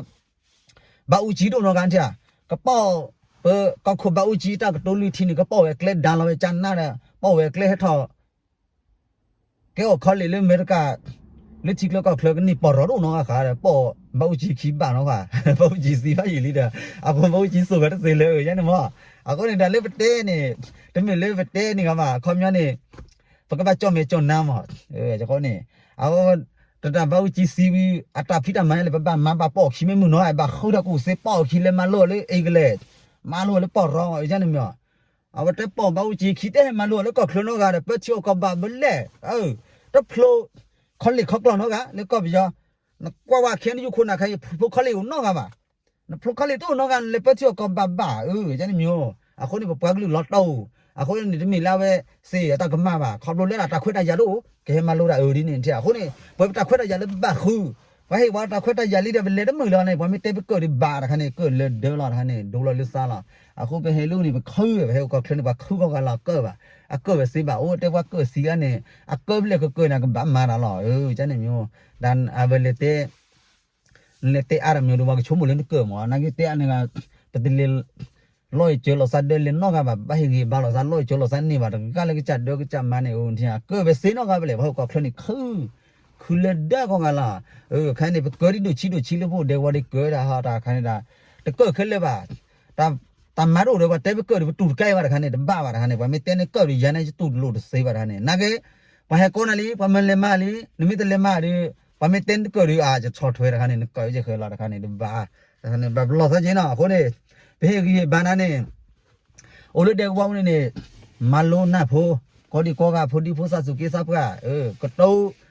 ဘးအူကၠံတအိၣ်နီတဂၤထံဧါ, ကပီၣ် ပကီၢ်ခိၣ်ဘးအူကၠံတၢ်ကတိၤလွံၢ်ထံန့ၣ် ကပီၣ်ဝဲအကျဲဒါလီၤဝဲကၠၢ်နၢ်ဒီး ပီၣ်ဝဲအကျဲဟဲထီၣ် ကဲအီၤခီလ့ၣ်လၢအမဲရကၤ လၢထံချၢကီၢ်ချၢကန့ၢ်ပီၢ်ရီတအိၣ်နီတဂၤဃးဒီး ပီၣ်ဘးအူကၠံခံဘးနီတဂၤ, ဘးအူကၠံသံဘၣ်ယံာ်လံဒီး အဃိဘးအူကၠံစိာ်ဂၤတသ့လၢယါန့ၣ်မး, အဃိန့ၣ်ဒီးလၢပတဲန့ၣ် တမ့ၢ်လၢပတဲန့ၣ်ဂၤဘၣ် အခီပညီန့ၣ် ပကဘၣ်ကၠီၣ်မဲာ်ကၠီၣ်နါမး, အဃိန့ၣ် အဝဲ တၢ်ဘးအူကၠံသံဝံၤ အတၢ်ဖံးတၢ်မၤလၢပဘၣ်မၤဘၣ်ပီၣ်အခံမ့ၢ်မုၢ်နီၤ ဘၣ်ဃုတၢ်ကူၣ်သ့ပီၣ်အခံလဲၤမၤလိအီၤလၢ England မၤလိအီၤလၢပီၢ်ရီယါန့ၣ်မး, အဝဲတဲပီၣ်ဘးအူကၠံခံတဲဟဲမၤလိအီၤလၢကီၢ်ချၢနီတဂၤဒီး ပၢထံအီၣ်ကီၢ်ဘၣ်ဘၣ်လဲၣ်, တဖျိ ခီလ့ၣ်ခီကျီၢ်နီတဂၤ လၢကီၢ်ပယီၤ, နကွၢ်ဝဲခဲန့ၣ် ယခိၣ်နၢ်ခါအံၤ ဖျိခီလ့ၣ်အိၣ်နီတဂၤဘၣ်, နဖျိခီလ့ၣ်တအိၣ်နီတဂၤ နလဲၤပၢထံအီၣ်ကီၢ်ဘၣ်ဘၣ် အၢ ယါန့ၣ်မး, အဃိန့ၣ် ပပှၤကလုာ်လီၤတီၢ်, အဃိန့ၣ်တမ့ၢ်လၢအဝဲသ့ၣ်အတၢ်ကမၣ်ဘၣ် ခီဖျိလၢတၢ်ခွဲးတၢ်ယာ်တအိၣ် ကဟဲမၤလိတၢ်အၢဒ်န့ၣ်ထံ အဃိန့ၣ် ပဝဲပတၢ်ခွဲးတၢ်ယာ်လၢပဘၣ်ဃု, ပှၤဟ့ၣ်ပှၤတၢ်ခွဲးတၢ်ယာ်လံဒီး ပလဲၤတမုာ်လၢၤန့ၣ် ပှၤမ့ၢ်တဲပကၢၣ်ဒံးဘၣ်တခါန့ၣ် ကၢၣ်လၢဒၢလီၤတခါန့ၣ် ဒိလီၤလၢသးလီၤ, အဃိပဟဲလၢန့ၣ် ပခု ပဟဲအိၣ်ကီၢ်ချၢန့ၣ် ပှၤခုဂီၢ်ဂၤလီၤကၢၣ်ဘၣ်, အကၢၣ်ဝဲသ့ဘၣ် အိၣ်တဲပှၤကၢၣ်သံဂၤန့ၣ် အကၢၣ်ဖျဲၣ်ကကၢၣ်န့ၣ် ကဘၣ်မၤတၢ်လီၤ အၢ ယါန့ၣ်မး, ဒီးအဝဲလဲၤတဲ နလဲၤတဲအါတမံၤဒီး ပှၤကဆိကမိၣ်လၢနကၢၣ်မး နာ်က့တဲအါန့ၣ်ဂၤ ပတလဲၤ လီၢ်အံၤစၢၤလီၤသးဒၢလဲၤနီတဂၤဘၣ် ဘၣ်ဟ့ၣ်ဂံၢ်ဘါလိာ်သး လီၢ်အံၤစၢၤလီၤသးန့ၢ်ဘၣ် တဂၤလၢကစၢ်ဒၢကစၢ်မါန့ၣ် အိၣ်ထံ ကၢၣ်ဝဲသ့နီတဂၤဘၣ်လဲၣ် ပှၤဟီၣ်ကီၢ်ချၢန့ၣ် ခု ခုလၢဒၢကီၢ်ဂၤလီၤ, ခါန့ၣ် ပကၢၣ်ဒံးဒိၣ်ဆံးဒိၣ်ဆံးလၢပအိၣ်ဒဲကဝီၤဒံးကၢၣ်ဒၣ်ဟီတၢ်ခါန့ၣ်ဒၣ် တကၢၣ်ခဲလၢာ်ဘၣ်, တၢ်မၤတအိၣ်ဒီး ပှၤတဲပကၢၣ်ဒီး ပတူၢ်တကဲဘၣ်တခါန့ၣ် တဘၣ်ဘၣ်တခါန့ၣ် ပှၤမ့ၢ်တဲနကၢၣ်ဒီးယၤန့ၣ် ယတူၢ်တလိာ်တသ့ဘၣ်တခါန့ၣ် နာ်က့ ပှၤဟဲကိးနၤလံ ပှၤမၢလဲၤမၤလံ နမ့ၢ်တလဲၤမၤဒီး ပှၤမ့ၢ်တဲနတကၢၣ်ဒီး အါ ယဆီၣ်ထွဲတခါန့ၣ် နကၢၣ်ယဃဲၤလီၤတခါန့ၣ် တဘၣ်, တခါန့ၣ် ဘၣ်ပလီၢ်သီက့ၤနီၤ အဃိန့ၣ် ပဟ့ၣ်ဂံၢ်ဟ့ၣ်ဘါနၤန့ၣ် အိၣ်လၢဒဲကဝီၤန့ၣ်န့ၣ် မၤလိနၢ်ဖိ ကိးဒံကိးဂၤ ဖိဒံဖိသၣ်သူၣ်က့သးပှၢ် ကတိၤ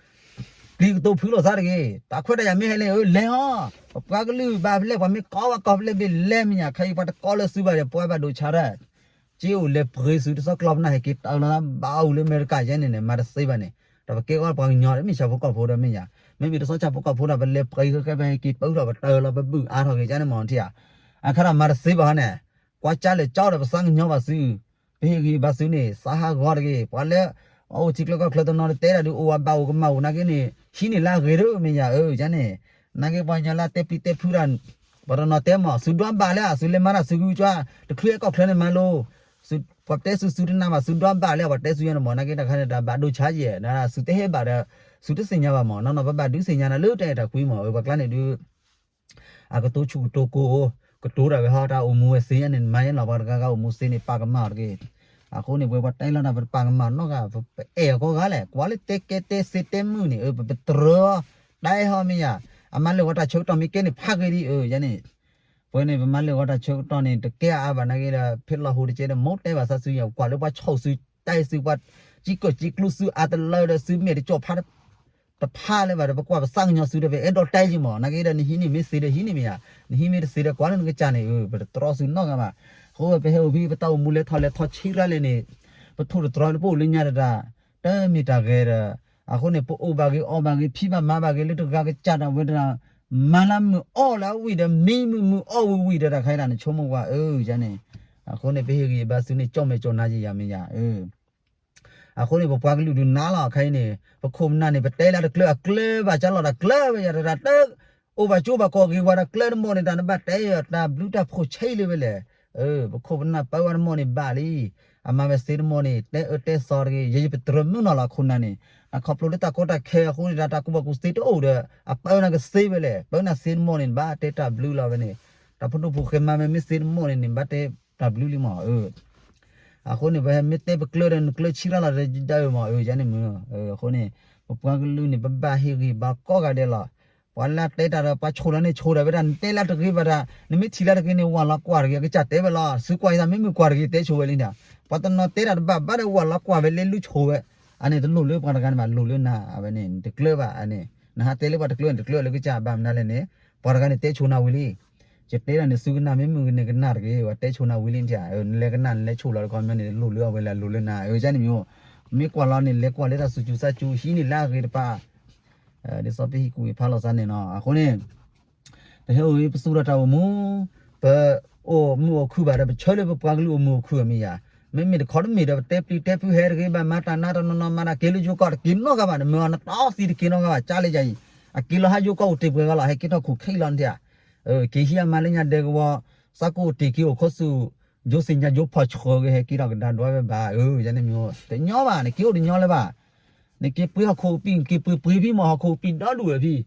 ပျံၤကတိၤဖုလိာ်သးတဂ့ၤ တၢ်ခွဲးတၢ်ယာ်မ့ၢ်ဟဲလၢ အၢ လဲၤဟီ ပပှၤကလုာ်ဘၣ်ဖဲလဲၣ် ပှၤမ့ၢ်ကိးဘၣ်ကီၢ်ဖဲလဲၣ်ဘၣ်လဲၤမ့ၢ်ညါ ခဲအံၤပှၤတကိးလၢသုဘၣ်ဒီး ပှၤဘၣ်ဒိဆါတၢ် က့အိၣ်လဲၤပှ့ၤသုတသီကျီၢ်ပနၢ်ဟဲက့ၤတၢ်လီၤဘၣ်အိၣ်လၢအမဲရကၤယဲန့ၣ်န့ၣ် မၤတသ့ဘၣ်န့ၣ် ဒီးပကဲကီးပှၤကညီမ့ၢ်ဆၣ်ဖိကီၢ်ဖိဒီးမ့ၢ်ညါ မ့မ့ၢ်တသီဆၣ်ဖိကီၢ်ဖိဒီး ပလဲၤပှ့ၤဃဲဃဲပဟဲက့ၤပၢထီၣ်ပတၢ်လီၤ ပဘုၣ်အါထီၣ်က့ၤယဲန့ၣ်မ့ၢ်ထံဧါ အခါဒီးမၤတသ့ဘၣ်ဟီန့ၣ် ကွၢ်ကၢ်လဲၤကၠီဒီးပသးကညီၤဘၣ်သု ပဟ့ၣ်ဂံၢ်ဘါသုန့ၣ် သးဟးဂီၤတဂ့ၤ ပှၤလၢ အိၣ်ထံချၢကီၢ်ချၢတနီၤတတဲဒၣ်ဒုး အိၣ်ဝဲဘၣ်အိၣ်ကမၣ်အိၣ်နာ်က့န့ၣ် ဟံးန့ၢ်လၢအဂ့ၤဒိၣ်မ့ၢ်ယၤ အၢ ယၤန့ၣ် နာ်က့ပှၤကညီလၢတဲပျံၤတဲဖုးတၢ် ပှၤတနီၤတဲမး သုဒွးဘၣ်လၢ သုလဲၤမၤတၢ်သုကဝံၤကွၢ် တချုးဟဲကီၢ်ချၢန့ၣ်မၤလိ ပှၤတဲသုသုတနာ်ဘၣ် သုဒွးဘၣ်လၢ ပှၤတဲသုယဲန့ၣ်မး နာ်က့တခါန့ၣ် တၢ်ဘၣ်ဒိဆါယဲၢ် သုတဟဲဘၣ်ဒီး သုတသ့ၣ်ညါဘၣ်မး နီၢ်နီၢ်ပဘၣ်ဒုးသ့ၣ်ညါနၤလၢတၢ်အဲၣ်တၢ်ကွံမး ပှၤကျါန့ၣ်ဒုး အကတိၤဆူၣ်ကတိၤကိၢ် ကတိၤဒၣ်ဝဲဟီ တၢ်အိၣ်မူဝဲသ့န့ၣ် မၤယဲလီၤ ပှၤတဂၤဂၤအိၣ်မူသ့န့ၣ် ပာ်ကမၣ်အီၤတဂ့ၤ. အဃိန့ၣ် ပဝဲပှၤတဲလီၤတၢ် ပတပာ်ကမၣ်နီတဂၤ ပအဲၣ်အီၤကိးဂၤလဲၣ် ကွၢ်လၢတဲကဲတဲသ့တဲမုၢ်န့ၣ် ပတြၢၤ တဲဟီမ့ၢ်ယၤ အမၤလၢာ်ဂီၤတၢ်ဆၢကတီၢ်မ့ၢ်ကဲန့ၣ် ဖးဂ့ၤဒံး ယဲန့ၣ် ပဝဲန့ၣ် ပမၤလၢာ်ဂီၤတၢ်ဆၢကတီၢ်န့ၣ် တကဲအါဘၣ်နာ်က့ဒီး ဖဲလီၤဟိတကဲဒီး မိၢ်တဲဘၣ်သးသုယၤ ကွၢ်လၢပှၤဆိၣ်သု တဲသု ပှၤကံကၢၢ်ကံကျူသု အတလၢဒီး သုမဲာ်တကၠီၣ်ဖး တဖးလၢၤဘၣ်ဒီး ပကွၢ်ပသးကညီၤသုဒီး ပအဲၣ်ဒိးတဲယံၤမး နာ်က့ဒီး နဟံးန့ၢ်မ့ၢ်သ့ဒီးဟံးန့ၢ်မ့ၢ်ယၤ နဟံးမ့ၢ်တသ့ဒီး ကွၢ်လၢနကစၢ်န့ၣ် ပတတြီသုနီတဂၤဘၣ်. အဃိပဟဲအိၣ်ဖဲ ပတၢ်အိၣ်မူလဲၤထီၣ်လဲၤထီၣ်ဆံးရၣ်လဲၣ်န့ၣ် ပထိၣ်တတြီလၢပအိၣ်လၢညါတတၢ် တမ့ၢ်တၢ်ဂဲၤဒီး အဃိန့ၣ် ပအိၣ်ဘၣ်ဂ့ၤအီၣ်ဘၣ်ဂ့ၤ ဖံးဘၣ်မၤဘၣ်ဂ့ၤ လၢတဂၤကစၢ်ဒၣ်ဝဲတဂၤ မၤလၢမုၢ်အီၣ်လၢအဝံၣ်ဒီး မံမုၢ်မုၢ်အီၣ်ဝံၤဝံၤဒီး တၢ်ခါအံၤဒၣ် နဆိကမိၣ်ကွၢ် အၢ ယၤန့ၣ် အဃိန့ၣ် ပဟ့ၣ်ဂံၢ်ဘါသုန့ၣ် ကၠီၣ်မဲာ်ကၠီၣ်နါယံၤယၤမ့ၢ်ယၤ အဃိန့ၣ် ပပှၤကလုာ်ဒုးနါလီၤ ခဲအံၤန့ၣ် ပခိၣ်ပနၢ်န့ၣ် ပတဲလၢတကျၢၤအကျၢၤဘၣ် ကၢ်လီၤတၢ်ကျၢၤဝဲယၤတဂၤတၢ် အိၣ်ဘၣ်ကၠိဘၣ်ကီၢ်ဂ့ၤဝဲဒီးကျၢတမီၢ်န့ၣ် တၢ်နဘၣ်တဲတၢ်ဘျုးတၢ်ဖှိၣ်ဆဲးလံဝဲလဲၣ်. ပခိၣ်ပနၢ်ပၢဝဲတမီၢ်န့ၣ်ဘၣ်လံ. အမၤဝဲသ့တမီၢ်န့ၣ် တဲအၢတဲသီတဂ့ၤ ယဲယပတြၢၤမုၢ်နီၢ်လီၤအခိၣ်နၢ်န့ၣ် တၢ်ခီဖျိလၢတၢ်ကီတၢ်ခဲအဃိန့ၣ် တၢ်ကူၣ်ဘၣ်ကူၣ်သ့တအိၣ်ဒီး အပၢနၤကသ့ဝဲလဲၣ်. ပၢနၤသ့တမီၢ်န့ၣ် နဘၣ်တဲတၢ်ဘျုးလီၤဝဲန့ၣ်. တၢ်ဖိဒိၣ်ဖိၣ်ဃဲမၤဝဲမ့ၢ်သ့တမီၢ်န့ၣ်န့ၣ် နဘၣ်တဲတၢ်ဘျုးလံမး. အဃိန့ၣ် ပဟဲမ့ၢ်တဲပကျၢဒီးနကျၢဆံရၣ်လီၤဒီးဒၣ်အၢမး အၢ ယၤန့ၣ်မုၢ်. အဃိန့ၣ် ပပှၤကလုာ်န့ၣ် ပဘၣ်ဟ့ၣ်ဂံၢ်ဘါကိးဂၤဒဲးလီၤ. ပှၤလၢတဲတၢ်ဒီး ပှၤဆိၣ်တၢ်န့ၣ်ဆိၣ်ဒၣ်ဝဲဒၣ် နတဲလၢတဂ့ၤဘၣ်ဒၣ် နမ့ၢ်ထံၣ်လၢတဂ့ၤန့ၣ် ဝၤလီၤကွၢ်တဂ့ၤ အကစၢ်တဲဝဲလီၤ. သုကွၢ်ယသးမ့ၢ်မုၢ်ကွၢ်တဂ့ၤ တဲဆိၣ်ဝဲလံဒၣ်. ပှၤတနီၤတဲတၢ်တဘၣ်ဘၣ်ဒီး ဝၤလီၤကွၢ်ဝဲလၢလူဆိၣ်ဝဲ အန့ၣ်တလိၣ်လၢပှၤတဂၤန့ၣ်ဘၣ် လိၣ်လၢနၤ အဝဲန့ၣ် နတကျၢဘၣ်န့ၣ် နဟးတဲလၢပှၤတကျၢန့ၣ် တကျၢလၢကစၢ်ဘၣ်မနုၤလဲၣ်န့ၣ် ပှၤတဂၤန့ၣ်တဲဆိၣ်နၤဝံၤလံ. ယတဲဒၣ်န့ၣ် သုကနၣ်မ့ၢ်မုၢ်ကန့ၣ်ကနၣ်တဂ့ၤ ပှၤတဲဆိၣ်နၤဝံၤလံနထံၣ်ဧါ. နလဲၤကနၣ်နလဲၤဆိၣ်လီၤတခီမ့ၢ်န့ၣ် လိၣ်လၢအဝဲလၢလိၣ်လၢနၤ အၢ ယၤန့ၣ်မုၢ်. မ့ၢ်ကွၢ်လီၤန့ၣ် လဲၤကွၢ်လၢတၢ်စူၤစူၤစါစူၤဟံးန့ၣ်လၢအဂ့ၤတပၤ ဒ်သိးပဟံၣ်ကူၣ်ဟံၣ်ဖးလီၤသးန့ၣ်နီၤ. အဃိန့ၣ် ပဟဲအိၣ်ဝဲပသူၣ်ထီၣ်တၢ်အိၣ်မူ ပအိၣ်မုာ်အိၣ်ခုၣ်ဘၣ်ဒီး ပဆၢလၢပပှၤကလုာ်အိၣ်မုာ်အိၣ်ခုၣ်အမ့ၢ်ယၤ. မ့မ့ၢ်တခီတမ့ၢ်ဒီး ပတဲပျံၤတဲဖုဟဲတဂ့ၤဘၣ် မၤတၢ်နါတနီၤနီၤ မၤတၢ်က့ၤလၢယိၤကီၢ်တက့ၤနီတဂၤဘၣ် နမ့ၢ်အီၤနတီသံတက့ၤနီတဂၤဘၣ် ကၢ်လၢယၤအံၤ အက့ၤလီၤဟးယိၤကီၢ်အိၣ်တ့ၢ်ပှဲၤဂၤလီၤ ဟဲက့ၤထီၣ်ခိၣ်ခဲအံၤလီၤနထံၣ်ဧါ. က့ၤဟံးအမါလၢညါဒဲကဝီၤ စးကိၣ်အိၣ်တ့ၢ်က့ၤအိၣ်ခိးဆူၣ် ယိၤသ့ၣ်ညါယိၤဖီၣ်ဆှၢဂ့ၤ ဟဲက့ၤထီၣ်ကဒါဒွါဝဲဘၣ် အၢ ယၤန့ၣ်မ့ၢ် တညီဘၣ် နက့ၤအိၣ်တညီလၢၤဘၣ်. နက့ၤပှ့ၤဟီၣ်ခိၣ်ကပံာ် နက့ၤပှ့ၤပှ့ၤဖံမ့ၢ်ဟီၣ်ခိၣ်ကပံာ်ဒီဒူၣ်ဝဲဖံ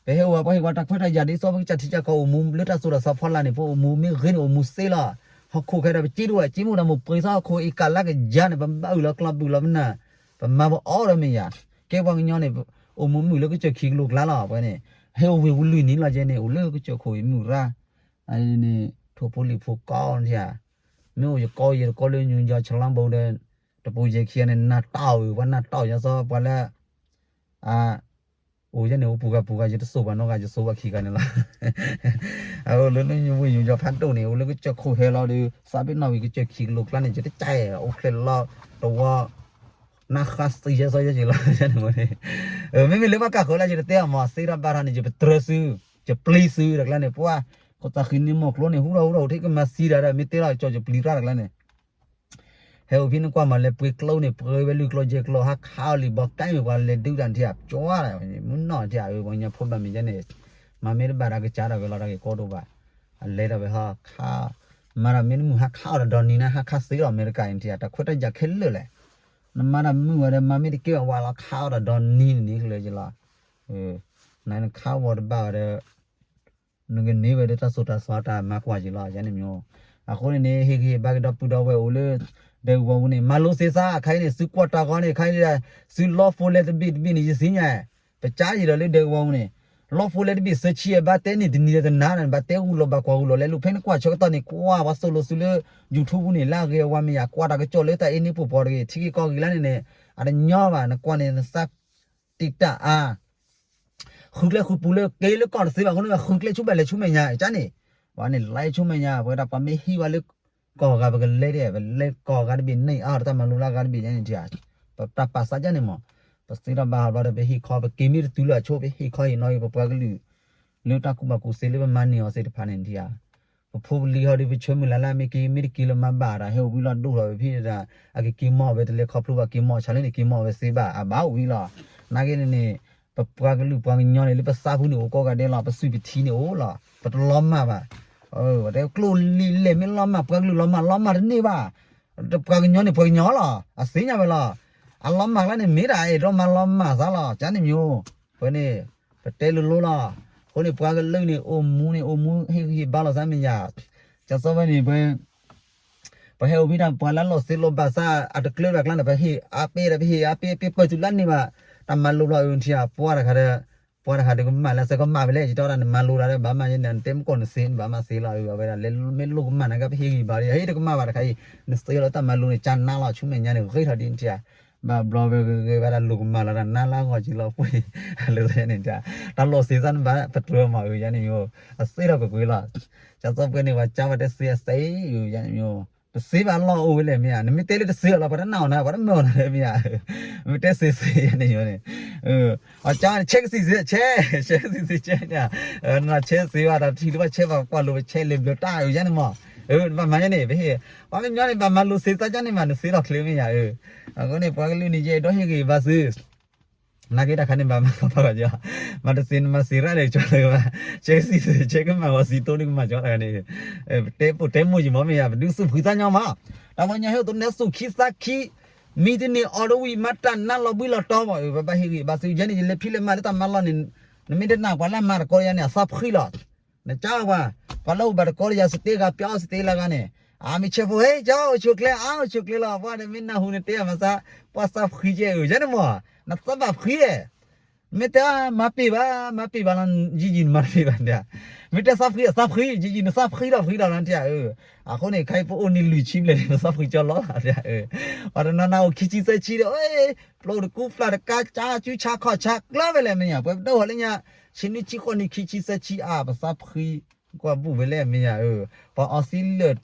ပဟဲအိၣ်ဝဲပှၤဟ့ၣ်ဝဲတၢ်ခွဲးတၢ်ယာ်ဒ်သိးပကစၢ်ထံကစၢ်ကီၢ်အိၣ်မူလၢတၢ်သိၣ်တၢ်သီဖီလာ်န့ၣ် ပအိၣ်မူမ့ၢ်ဂ့ၤန့ၣ် အိၣ်မူသ့လီၤ. ဟီၣ်ခိၣ်ခဲဒီးပစ့တအိၣ်ဝဲ စ့မ့ၢ်တၢ်မိၢ်ပှ့ၤသီဟီၣ်ခိၣ်အံၤကးလၢကယၤန့ၣ် ပဘၣ်အုၣ်လီၤကျီၢ်ဘုၣ်လီၤပနၢ် ပမၤပအီၣ်ဒီးမ့ၢ်ယၤ. ကဲပှၤကညီန့ၣ် အိၣ်မူမုာ်လၢကစၢၢ်ခံကလိကျါလီၤ ပှၤန့ၣ် ဟဲအိၣ်ဝ့ၢ်ဝူလံၢ်နံၤလီၤကဲန့ၣ် အိၣ်လၢကစၢၢ်ခိၣ်အံၤမုၢ်ရၣ် န့ၣ် ထိၣ်ဖိလံၣ်ဖိကီနထံၣ်ဧါ. မ့ၢ်အိၣ်ယကီယတကီလၢညူယီၤဆလီဘိဒီး တပူၤယဲၢ်ခံဂၤန့ၣ် နၢ်တီၢ်အီၤ ပှၤနၢ်တီၢ်ယၤစီၤပှၤလၢ အိၣ်ယဲန့ၣ် အိၣ်ပူၤဂၤပူၤဂၤ ယတသိၣ်ဘၣ်နီတဂၤ ယသိၣ်ဘၣ်ခံဂၤန့ၣ်လီၤ. အအိၣ်လၢနညူဝ့ၢ်ညူယီၤဖးဒိၣ်န့ၣ် အိၣ်လၢကစၢၢ်ခိၣ်ဟဲလီၤဒီး သးပ့ၤနီၣ်ဝံၤကစၢၢ်ခံကလိကျါန့ၣ် ယတကဲအိၣ်ချဲလီၤတဝီ နါဃါသံယဲစီယဲက့ၤလီၤန့ၣ် မ့မ့ၢ်လၢဘၣ်ကၢ်ဃၢၤလၢယတတဲအီၤမး သ့ထီၣ်ဘၣ်ထီၣ်န့ၣ် ယပတြၢၤသု ယပျံၤသုတကျါန့ၣ် ပှၤ ခိၣ်သးဃံန့ၢ်မီၢ်ကျိန့ၣ် ဟူထီၣ်ဟူထီၣ် ဟူထီၣ်ကမၤသံဒၣ်ဒီး မ့ၢ်တဲလီၤကၠီယပျံၤတၢ်တကျါန့ၣ် ဟဲအိၣ်ဖဲနကွၢ်မး လဲၤပှ့ၤကျိန့ၣ် ပှ့ၤဝဲလုၢ်ကျိယဲၢ်ကျိ ဟးခးအီၤလံ ဘီကဲမ့ၢ်ပှၤလဲၤဒုးတၢ်နထံၣ်ဧါ ကၠီဒၣ် မုၢ်နီၢ်နထံၣ်ဧါ ပှၤကညီဖိဘၣ်မ့ၢ်ယဲန့ၣ် မၤမ့ၢ်တဘၣ်ဒီးကစၢ်ဒၣ်ဝဲလီၤ တၢ်ဂ့ၢ်ကီဒိၣ်ဘၣ် အလဲၤဒၣ်ဝဲဟီခး မၤတၢ်မ့ၢ်တမုာ်ဟးခးအီၤဒီးဒီနံၤန့ၣ် ဟးခးသ့လီၤ အမဲရကၤအံၤနထံၣ်ဧါ တၢ်ခွဲးတၢ်ယာ်ခဲလၢာ်လဲၣ် နမၤတၢ်မုာ်ဝဲဒီး မၤမ့ၢ်တကဲဘၣ်ဝဲလီၤ ခးအီၤဒီးဒီနံၤန့ၣ် နံၤကလၢာ်က့ၤလီၤ နခးဝဲတဘၣ်ဝဲဒီး နကန့ၢ်ဝဲဒၣ်တၢ်သိၣ်တၢ်သီတၢ်မၤကွၢ်က့ၤလီၤ ယၤန့ၣ်မ့ၢ် အဃိန့ၣ်န့ၣ် ဟ့ၣ်ဂံၢ်ဟ့ၣ်ဘါက့ၤဒီပုၢ်ဒီဝဲၢ်အိၣ်လၢ ဒဲကဝီၤပူၤန့ၣ် မၤလိသ့သး အခါအံၤန့ၣ် သုကွၢ်တၢ်ဂီၤန့ၣ် အခါအံၤ သုလီဖိလဲတဘ့ၣ်တဘ့ၣ်န့ၣ် ယသ့ၣ်ညါ ပကါယံာ်ဒီးလၢဒဲကဝီၤပူၤန့ၣ် လီဖိလဲတဘ့ၣ်သၢဆံအဘၣ်တဲန့ၣ် တနံၤဒီးတနၤန့ၣ် ဘၣ်တဲဂုာ်လိာ်ဘၣ်ကွၢ်ဂုာ်လိာ်လဲၤလိာ်ဖဲနကွၢ်ဆၢကတီၢ်န့ၣ် ကွၢ်ပှၤသိၣ်လိသုလၢ YouTube ပူၤန့ၣ် လၢအဂ့ၤအဝါမ့ၢ်ယၤ ကွၢ်တၢ်ကစီၣ်လၢတၢ်အ့န့ၣ်ပှိၢ်ပှီၢ်တဂ့ၤ ထံဂ့ၢ်ကီၢ်ဂ့ၢ်လၢန့ၣ်န့ၣ် အတညီဘၣ် နကွၢ်န့ၣ် နသး တံာ်တာ်အါ ဃုကျဲဃုပူၤလၢက့ၤလၢကီၢ်တသ့ဘၣ်အဃိန့ၣ် ဃုကျဲဆူမဲာ်လဲၤဆူမဲာ်ညါ ကန့ၣ် ပှၤန့ၣ် လဲၤဆူမဲာ်ညါ ပဝဲဒၣ်ပှၤမ့ၢ်ဟံးဝဲလၢ ကီၢ်ဂၤပကလဲၤဒၣ် ပလဲၤကီၢ်ဂၤတဘ့ၣ်န့ၣ်အါ တၢ်မၤလိလၢအဂၤတဘ့ၣ်ညါန့ၣ်ထံၣ် ပတၢ်ပာ်သးကန့ၣ်မး ပသ့ထီၣ်ဘၣ်ဟးဘျီဒီး ပဟ့ၣ်ခီ ပက့ၤမ့ၢ်တတုၤလၢအဆိ ပဟ့ၣ်ခီဟ့ၣ်နီၤအံၤ ပပှၤကလုာ် လၢတၢ်ကူၣ်ဘၣ်ကူၣ်သ့လၢပမၤန့ၢ်အီၤသ့ၣ်တဖၣ်န့ၣ်ထံၣ် ပဖိပလံၤဟီဒီး ပဆၢမုၢ်လၢ်လၢအမ့ၢ်က့ၤ မ့ၢ်တက့ၤလၢမၤဘၣ်တၢ် ဟဲအိၣ်ဝံၤလီၤဒိၣ်ထီၣ်ဝဲဖဲဒၣ် အကက့ၤမီၢ်ဝဲတလဲၤခီဖျိဘၣ် က့ၤမီၢ်ဆါလၢန့ၣ် က့ၤမီၢ်ဝဲသ့ဘၣ် အဘၣ်အိၣ်ဝံၤလီၤ. နာ်က့န့ၣ်န့ၣ် ပပှၤကလုာ်ပှၤကညီန့ၣ် လၢပသးပူၤန့ၣ် အိၣ်ကိးဂၤဒဲးလီၤ ပသွံၣ်ပထံန့ၣ်အိၣ်လီၤ ပတလီၤမၢ်ဘၣ်. ဝဲတဲကျိၣ်လံလဲၣ်မ့ၢ်လီၤမၢ် ပှၤကလုာ်လီၤမၢ် လီၤမၢ်တန့ၢ်ဘၣ်. ပှၤကညီန့ၣ် ပှၤကညီလီၤ အသ့ၣ်ညါဝဲလီၤ. အလီၤမၢ်ကျါန့ၣ် မ့ၢ်ဒၣ်အဲၣ်ဒိးမၤလီၤမၢ်သးလီၤ ကန့ၣ်မ့ၢ် ပဝဲန့ၣ် ပတဲလိၤလိၤလီၤ. အဃိန့ၣ် ပှၤကလုာ်န့ၣ် အိၣ်မူန့ၣ် အိၣ်မူဟ့ၣ်ဂံၢ်ဟ့ၣ်ဘါလိာ်သးမ့ၢ်ယၤ ကစီဝဲန့ၣ် ပ ပဟဲအိၣ်ဖဲဒၣ်ပှၤလၢအလီၢ်သ့လိာ်ဘၣ်သး အတကျၢဘၣ်ကျါန့ၣ် ပဟ့ၣ်အါပ့ၢ်ဒီး ပဟ့ၣ်အါပ့ၢ် ပ့ၢ်ပၢၢ်တုၤလၢန့ၣ်ဘၣ် တၢ်မၤလိဘျီအၢထံဧါ ပှၤတခါဒီး ပှၤတခါဒီးကမၣ်လၢသဲကမၣ်ဝဲလဲၣ် ယတဲဝဲဒၣ်နမၤလိတၢ်ဒီး ဘၣ်မၤယဲန့ၣ် နတဲမ့ၢ်ကီၢ်နသ့ နဘၣ်မၤသ့လီၤ အဝဲဒၣ်လၢမ့ၢ်လိၣ်ကမၣ်နကပဟ့ၣ်ဂံၢ်ဘါဒီး ဟ့ၣ်တကမၣ်ဘၣ်တခါအံၤ နသ့လီၤတၢ်မၤလိန့ၣ် ကၢ်နါလီၤ ဆူမဲာ်ညါန့ၣ် ဂ့ၤထီၣ်ဒ်နထံဧါ ဘၣ်ဘျီဝဲဂ့ၤဂ့ၤဝဲဒၣ်လိၣ်ကမၣ်လီၤတၢ်နါလၢအဂီၢ်က့ၤလီၤပှ့ၤ လၢန့ၣ် တၢ်လီၢ်သ့သၣ်န့ၣ်ဘၣ် ပတြၢၤမးအၢ ယၤန့ၣ်မ့ၢ် အသ့ထီၣ်ကွ့ၢ်ကွ့ၢ်လီၤ ကၢ်သိပှဲၤန့ၣ် ပှၤကၢ်ဝဲတသ့အသ့ ယၤန့ၣ်မ့ၢ် တသ့ဘၣ်လီၢ်အိၣ်ဝဲလဲၣ်မ့ၢ်ဧါ နမ့ၢ်တဲလၢတသ့အီၤလီၤ ပှၤတနာ်အီၤနၤ ပှၤတမၢအီၤနၤမ့ၢ်ဧါ မ့ၢ်တဲသ့သ့ယၤန့ၣ်မ့ၢ်န့ၣ် အကၢ်န့ၣ် ဆဲးကသံၣ်သ့ ဆဲး ဆဲးကသံၣ်သ့ ဆဲးန့ၣ် နဆဲးသ့ဘၣ် တၢ်ထံၣ်လၢဘၣ်ဆဲးဘၣ်ကွၢ်လိပဆဲးလၢဘျၢတၢ်အၢ ယၤန့ၣ်မ့ၢ် နဘၣ်မၤယၤန့ၣ် ပဟ့ၣ် ပှၤကညီန့ၣ် ဘၣ်မၤလိသ့သးကၢ်န့ၣ်မး နသ့လီၤချ့မ့ၢ်ယၤ အဃိန့ၣ် ပှၤကလုာ်န့ၣ် ယအဲၣ်ဒိးဟ့ၣ်ဂံၢ်ဘါသု နာ်က့တၢ်ခါန့ၣ် ဘၣ်မၤကီဘၣ်ကီ, မၤတစ့နမၤစ့ရၣ်လဲၤကၠီလၢၤဘၣ်, ဆဲကစံၣ်ဆဲကမၤဂီၤစံတိၢ်န့ၣ်ကမၤကီတၢ်ခါန့ၣ်, ပတဲပိာ်တဲမိၢ်ယံၤမီၢ်မ့ၢ်ယါ ပဒုးသူၣ်ဖှံသးညီမး, တၢ်ပှၤကညီဟဲအိၣ်တန့ၣ်သူၣ်ခံသးခံ, မံတန့ၢ်အီၣ်တဝံၣ် မၤတၢ်နါလီၤဘှံးလီၤတီၤမး, ပဘၣ်ဟ့ၣ်ဂံၢ်ဘၣ်စံးယဲန့ၣ် ယလဲၤဖံးလဲၤမၤလၢတၢ်မၤလီၢ်န့ၣ်, နမ့ၢ်တနာ်ပှၤလၢအမၤတကိးယါန့ၣ် အသးဖှံလီၤ နကၢ်ပှၤ, ပှၤလၢအိၣ်ဘၣ်တကိးလၢယၤ စတ့ဂၤပျီစတ့လၢဂၤန့ၣ်, အမ့ၢ်ဆဲးဖိဟဲကၠီအိၣ်ဆိးကျဲ အအိၣ်ဆိးကျဲလီၤ ပှၤဒီးမ့ၢ်နၢ်ဟူန့ၣ်တဲအမၤသး, ပှၤသးဖှံကဲအၢ ယဲန့ၣ်မး, နသးဘၣ်ဖှံဧါ, မ့ၢ်တဲမၤပ့ၤဘၣ် မၤပ့ၤဘၣ်လီၤ ယံာ်ယံာ်နမၤတပ့ၤဘၣ်ဒၣ်, မ့ၢ်တဲသးဖှံအသးဖှံ ယံာ်ယံာ်နသးဖှံဒီးဖှံဒီးလီၤနထံၣ်ဧါ, အဃိန့ၣ် ခဲအံၤပအိၣ်န့ၣ်လွံၢ်ဆံဘျဲၣ်န့ၣ် ပသးဖှံကၠီလီၤလီၤ, ပှၤတနီၤနီၤအိၣ်ခံဆံသၢဆံဒီး ပျိတကူပျၢ်တကါ ကၠါကၠူဆါခီၣ်ဆါကျၢၤဝဲလဲၣ်မ့ၢ်ညါ ပှၤပဒိၣ်ဟီၣ်လၢညါ, ဆံနွံဆံဃိးနံၣ်ခံဆံသၢဆံအါ ပသးဖှံ, ကွၢ်ဘူၣ်ဝဲလဲၣ်မ့ၢ်ညါဧၢ, ပှၤအီသံးလၢာ်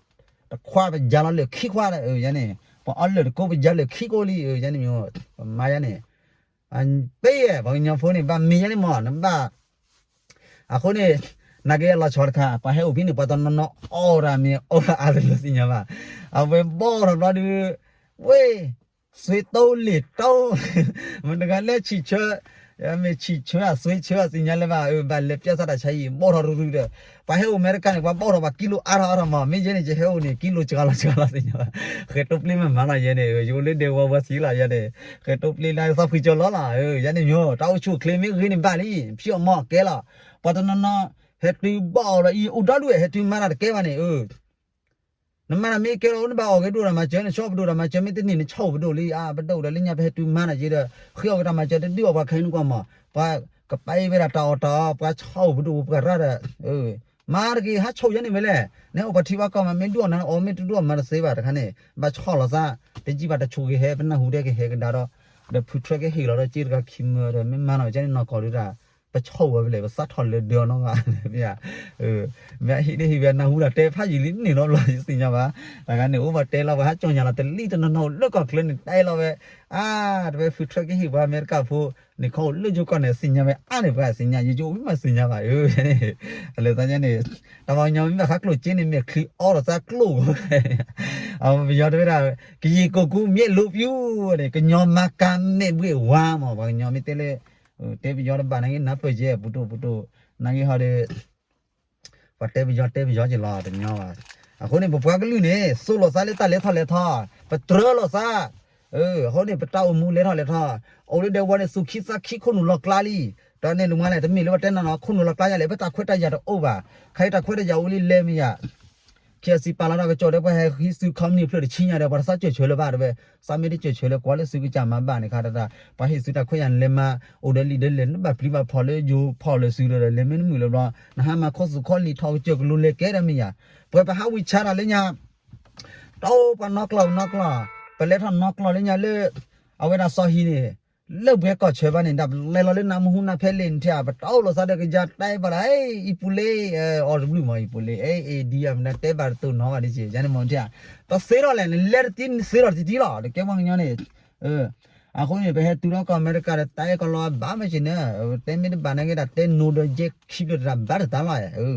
တခွါ ပယါလီၤလၢာ်ခံခွါဒီး ယဲန့ၣ်, ပှၤအီလၢာ်တကိး ပယါလၢာ်ခံကိးလံ ယဲန့ၣ်မ့ၢ်, ပမၤယဲန့ၣ်, ပ့ၤယဲ ပှၤကညီဖိန့ၣ် ဘၣ်မ့ၢ်ယဲန့ၣ်မး နဘၣ် အဃိန့ၣ်, နာ်က့အလီၤဆီတခါ ပှၤဟဲအိၣ်ဖဲန့ၣ် ပှၤတနီၤနီၤအီၣ်တၢ်မ့ၢ်အီၣ်တၢ်အါတလၢသ့ၣ်ညါဘၣ်, အဝဲဘီၣ်ထီၣ်ဘျီဒုး, ဝ့ၢ်, သွ့တိလ့ၣ်တိ, မတၤတဂၤလဲၣ်ဆံၣ်ဆၢ, မ့ၢ်ဆံၣ်ဆၢအသွ့ဆၢအသ့ၣ်ညါလၢၤဘၣ် အဘၣ်လဲၤပျၢ်စၢ်တၢ်ဆါဟံၣ် ဘီၣ်ထီၣ်ရုရုဒီး, ပှၤဟဲအိၣ်အမဲရကၤန့ၣ် ပှၤဘီၣ်ထီၣ်ပှၤကံလိအါထီၣ်အါထီၣ်မး မ့ၢ်ယဲန့ၣ် ယဟဲအိၣ်န့ၣ် ကံလိစှၤလီၤစှၤလီၤသ့ၣ်ညါဘၣ်, ဃဲၤတိပျ့မ့ၢ်မၤလီၤယဲန့ၣ် ယအိၣ်လၢဒဲဝီဝီသံလီၤယဲန့ၣ်, ဃဲၤတိပျ့လၢသးဖှံကၠီလီၤလီၤ ယဲန့ၣ်မ့ၢ် တၢ်အိၣ်ဆူၣ်အိၣ်ချ့မ့ၢ်ဂ့ၤန့ၣ်ဘၣ်လံ ဖံးအီၣ်မီၢ်ကဲလီၤ, ပှၤတနီၤနီၤ, ဟဲတုၤဘီၣ်အီၤလီၤအံၤ အိၣ်ဒီဒူၣ်ဝဲ ဟဲတုၤမၤတၢ်တကဲဘၣ်န့ၣ် နမၤတၢ်မ့ၢ်ကဲလီၤ နဘၣ်အီၣ်ကဲဒိၣ်တၢ်မၤစၢၤ နဆီပဒိၣ်တၢ်မၤစၢၤ မ့ၢ်တန့ၢ်နဆီအိၣ်ပဒိၣ်လံဧါ ပဒိၣ်ဒီးလၢညါပဟဲတုၤမၤတၢ်က့ဒီး ဃ့အီၣ်က့ၤတၢ်မၤစၢၤတဒုးအီၣ်ပှၤခဲအံၤနကွၢ်မး, ပှၤကပာ်အံၤဝဲဒၣ်တၢ်အီၣ်တၢ်အီ ပှၤဆီအိၣ်ပဒိၣ်ပှၤရၣ်ဒီး, မၤတက့ၤ ဟးဆိၣ်ယဲန့ၣ်ဝဲလဲၣ်, နအိၣ်ပှၤထံပှၤကီၢ်မး မ့ၢ်ဒုးအီၣ်နၤအီၣ် မ့ၢ်တဒုးအီၣ်မၤတသ့ဘၣ်တခါန့ၣ် ဘၣ်ဆီၣ်လီၤသး, တယံာ်ဘၣ်တဆိၣ်က့ၤဟဲ ပနၢ်ဟူတဲက့ၤဟဲကဒါဒီး, ဒီးဖုထြၢကဟ့ၣ်လီၤဒီးက့တဂၤခံမၢဒီး မ့ၢ်မၤနီၣ်ကဲန့ၣ်နီၢ်ကီၢ်ဒုးတၢ် ပဆီၣ်ဝဲဖဲလဲၣ် ပသးထီၣ်လၢဒၢးအီၤနီၢ်ဂၤ, မ့ၢ်ဟံးန့ၢ်ဟံးဝဲနၢ်ဟူဒီးတဲဖးယံာ်လံန့ၣ်လီၤဘျီ ယသ့ၣ်ညါဘၣ်, တဂၤန့ၣ် အိၣ်ဘၣ်တဲလီၤဝဲ ဟးကၠီၣ်ညါလီၤတလံၣ်တနီၤနီၤအိၣ်လၢကီၢ်ချၢန့ၣ် တဲလီၤဝဲ, အါ တဝဲဖုထြၢကဟ့ၣ်ပှၤအမဲရကၤဖိ, န့ၣ်ခီအိၣ်လၢယိၤကီၢ်န့ၣ် သ့ၣ်ညါဝဲအါန့ၣ် ပှၤသ့ၣ်ညါ ယယိၤမ့ၢ်မၤသ့ၣ်ညါဘၣ်, အလဲၤသးညါန့ၣ်, တၢ်ပှၤကညီမ့ၢ်ဘၣ်ဃးကျိၣ်စ့န့ၣ် မ့ၢ်ချံအီၣ်ဒီးသးကျိၣ်, ပယီၤတဲဝဲဒၣ်, ကယံာ်ကိၢ်ကူမ့ၢ်လိပျူၤန့ၣ် ကညီမၤကၤမဲာ်ဘှ့ၣ်ဝါမး ပှၤကညီမ့ၢ်တဲလၢ, တဲပယီၤတဘၣ်နာ်က့ နၢ်ပၢၢ်ယဲ ပူၤတိၢ်ပူၤတိၢ်, နာ်က့ဟီဒီး ပှၤတဲပယီၤတဲပယီၤက့ၤလီၤတညီဘၣ်, အဃိန့ၣ် ပပှၤကလုာ်န့ၣ် သိၣ်လိာ်သးလၢတၢ်လဲၤထီၣ်လဲၤထီ, ပတြၢလိာ်သး, အဃိန့ၣ် ပတၢ်အိၣ်မူလဲၤထီၣ်လဲၤထီ, အိၣ်လၢဒဲဝီန့ၣ် သူၣ်ခံသးခံခိၣ်နူာ်လီၤကျါလံ, ဒီးန့ၣ်လၢမၤလဲၣ် တမ့ၢ်လၢပတဲနီၢ်နီၢ် ခိၣ်နူာ်လီၤကျါယၤလဲၣ် ပတၢ်ခွဲးတၢ်ယာ်တအိၣ်ဘၣ်, ခဲအံၤတၢ်ခွဲးတၢ်ယာ်အိၣ်လံလဲၣ်မ့ၢ်ယၤ ခဲအံၤစံးပာ်လီၤတၢ်ကစီၣ်ဒီး ပှၤဟဲဟံးစု company ဖျၢၣ်တဆံညါဒီး ပှၤတသးစၢၢ်ဆၢလၢၤဘၣ်တဲဝဲ, သးမ့ၢ်တစၢၢ်ဆၢလၢၤ ကွၢ်လၢသုကစၢ်မၤဘၣ်န့ၣ်ခါတၢ်, ပှၤဟ့ၣ်သုတၢ်ခွဲးယာ်န့ၣ် လဲၤမၤအိၣ်ဒီးလံာ်ဒီးလဲၢ် နဘၣ်ပျံၤဘၣ်ဖီၣ်လၢယိၤဖီၣ်လၢာ်စုဒီး လဲၤမ့ၢ်နမုာ်လၢၤဘျီ နဟါမၢ်ခီသူၣ်ခီလံာ်ထီၣ်ကစၢၢ်ကလိၤလဲၤကဲဒီးမ့ၢ်ယၤ, ပှၤပဟးဝံၣ်ဆါတၢ်လၢညါ တၢ်အိၣ်ပှၤနီၢ်ကျီၢ်နီၢ်ကျီၢ်, ပလဲၤထီၣ်နီၢ်ကျီၢ်လၢညါလၢ အဝဲဒၣ်စီၤဟံၣ်န့ၣ် လၢပှဲၤကီၢ်ဆၢဘၣ်န့ၣ် ဒၣ်ပလဲၤလီၤလၢနမူဟူနၢ်ဖဲလဲၣ်န့ၣ်ထံၣ် ပတၢ်အိၣ်လိာ်သးဒီးကယၤတဲဘၣ်ဒီး အံၤပူၤလ့ အီၤတဘျုးမး အံၤပူၤလ့ အဲ အ့ဒံ အမနုၤတဲဘၣ်တတိၢ်နီၣ်ဘၣ်ဒ်က့ ယၤန့ၣ်မ့ၢ်ထံၣ် ပသ့ထီၣ်လဲၣ် နလဲၤတသ့နသ့ထီၣ်တသ့လီၤ တကဲပှၤကညီန့ၣ် အဃိန့ၣ် ပဟဲတုၤလီၤကီၢ်အမဲရကၤဒီး တၢ်အဲၣ်ကီၤလီၤဝါဘၣ်မ့ၢ်က့ၤန့ၣ် တဲမ့ၢ်တဘၣ်နာ်က့ဒၣ် တဲနိဒီးယဲၢ်ခံဖျၢၣ်တၢ်ဘၣ်တတၢ်လီၤ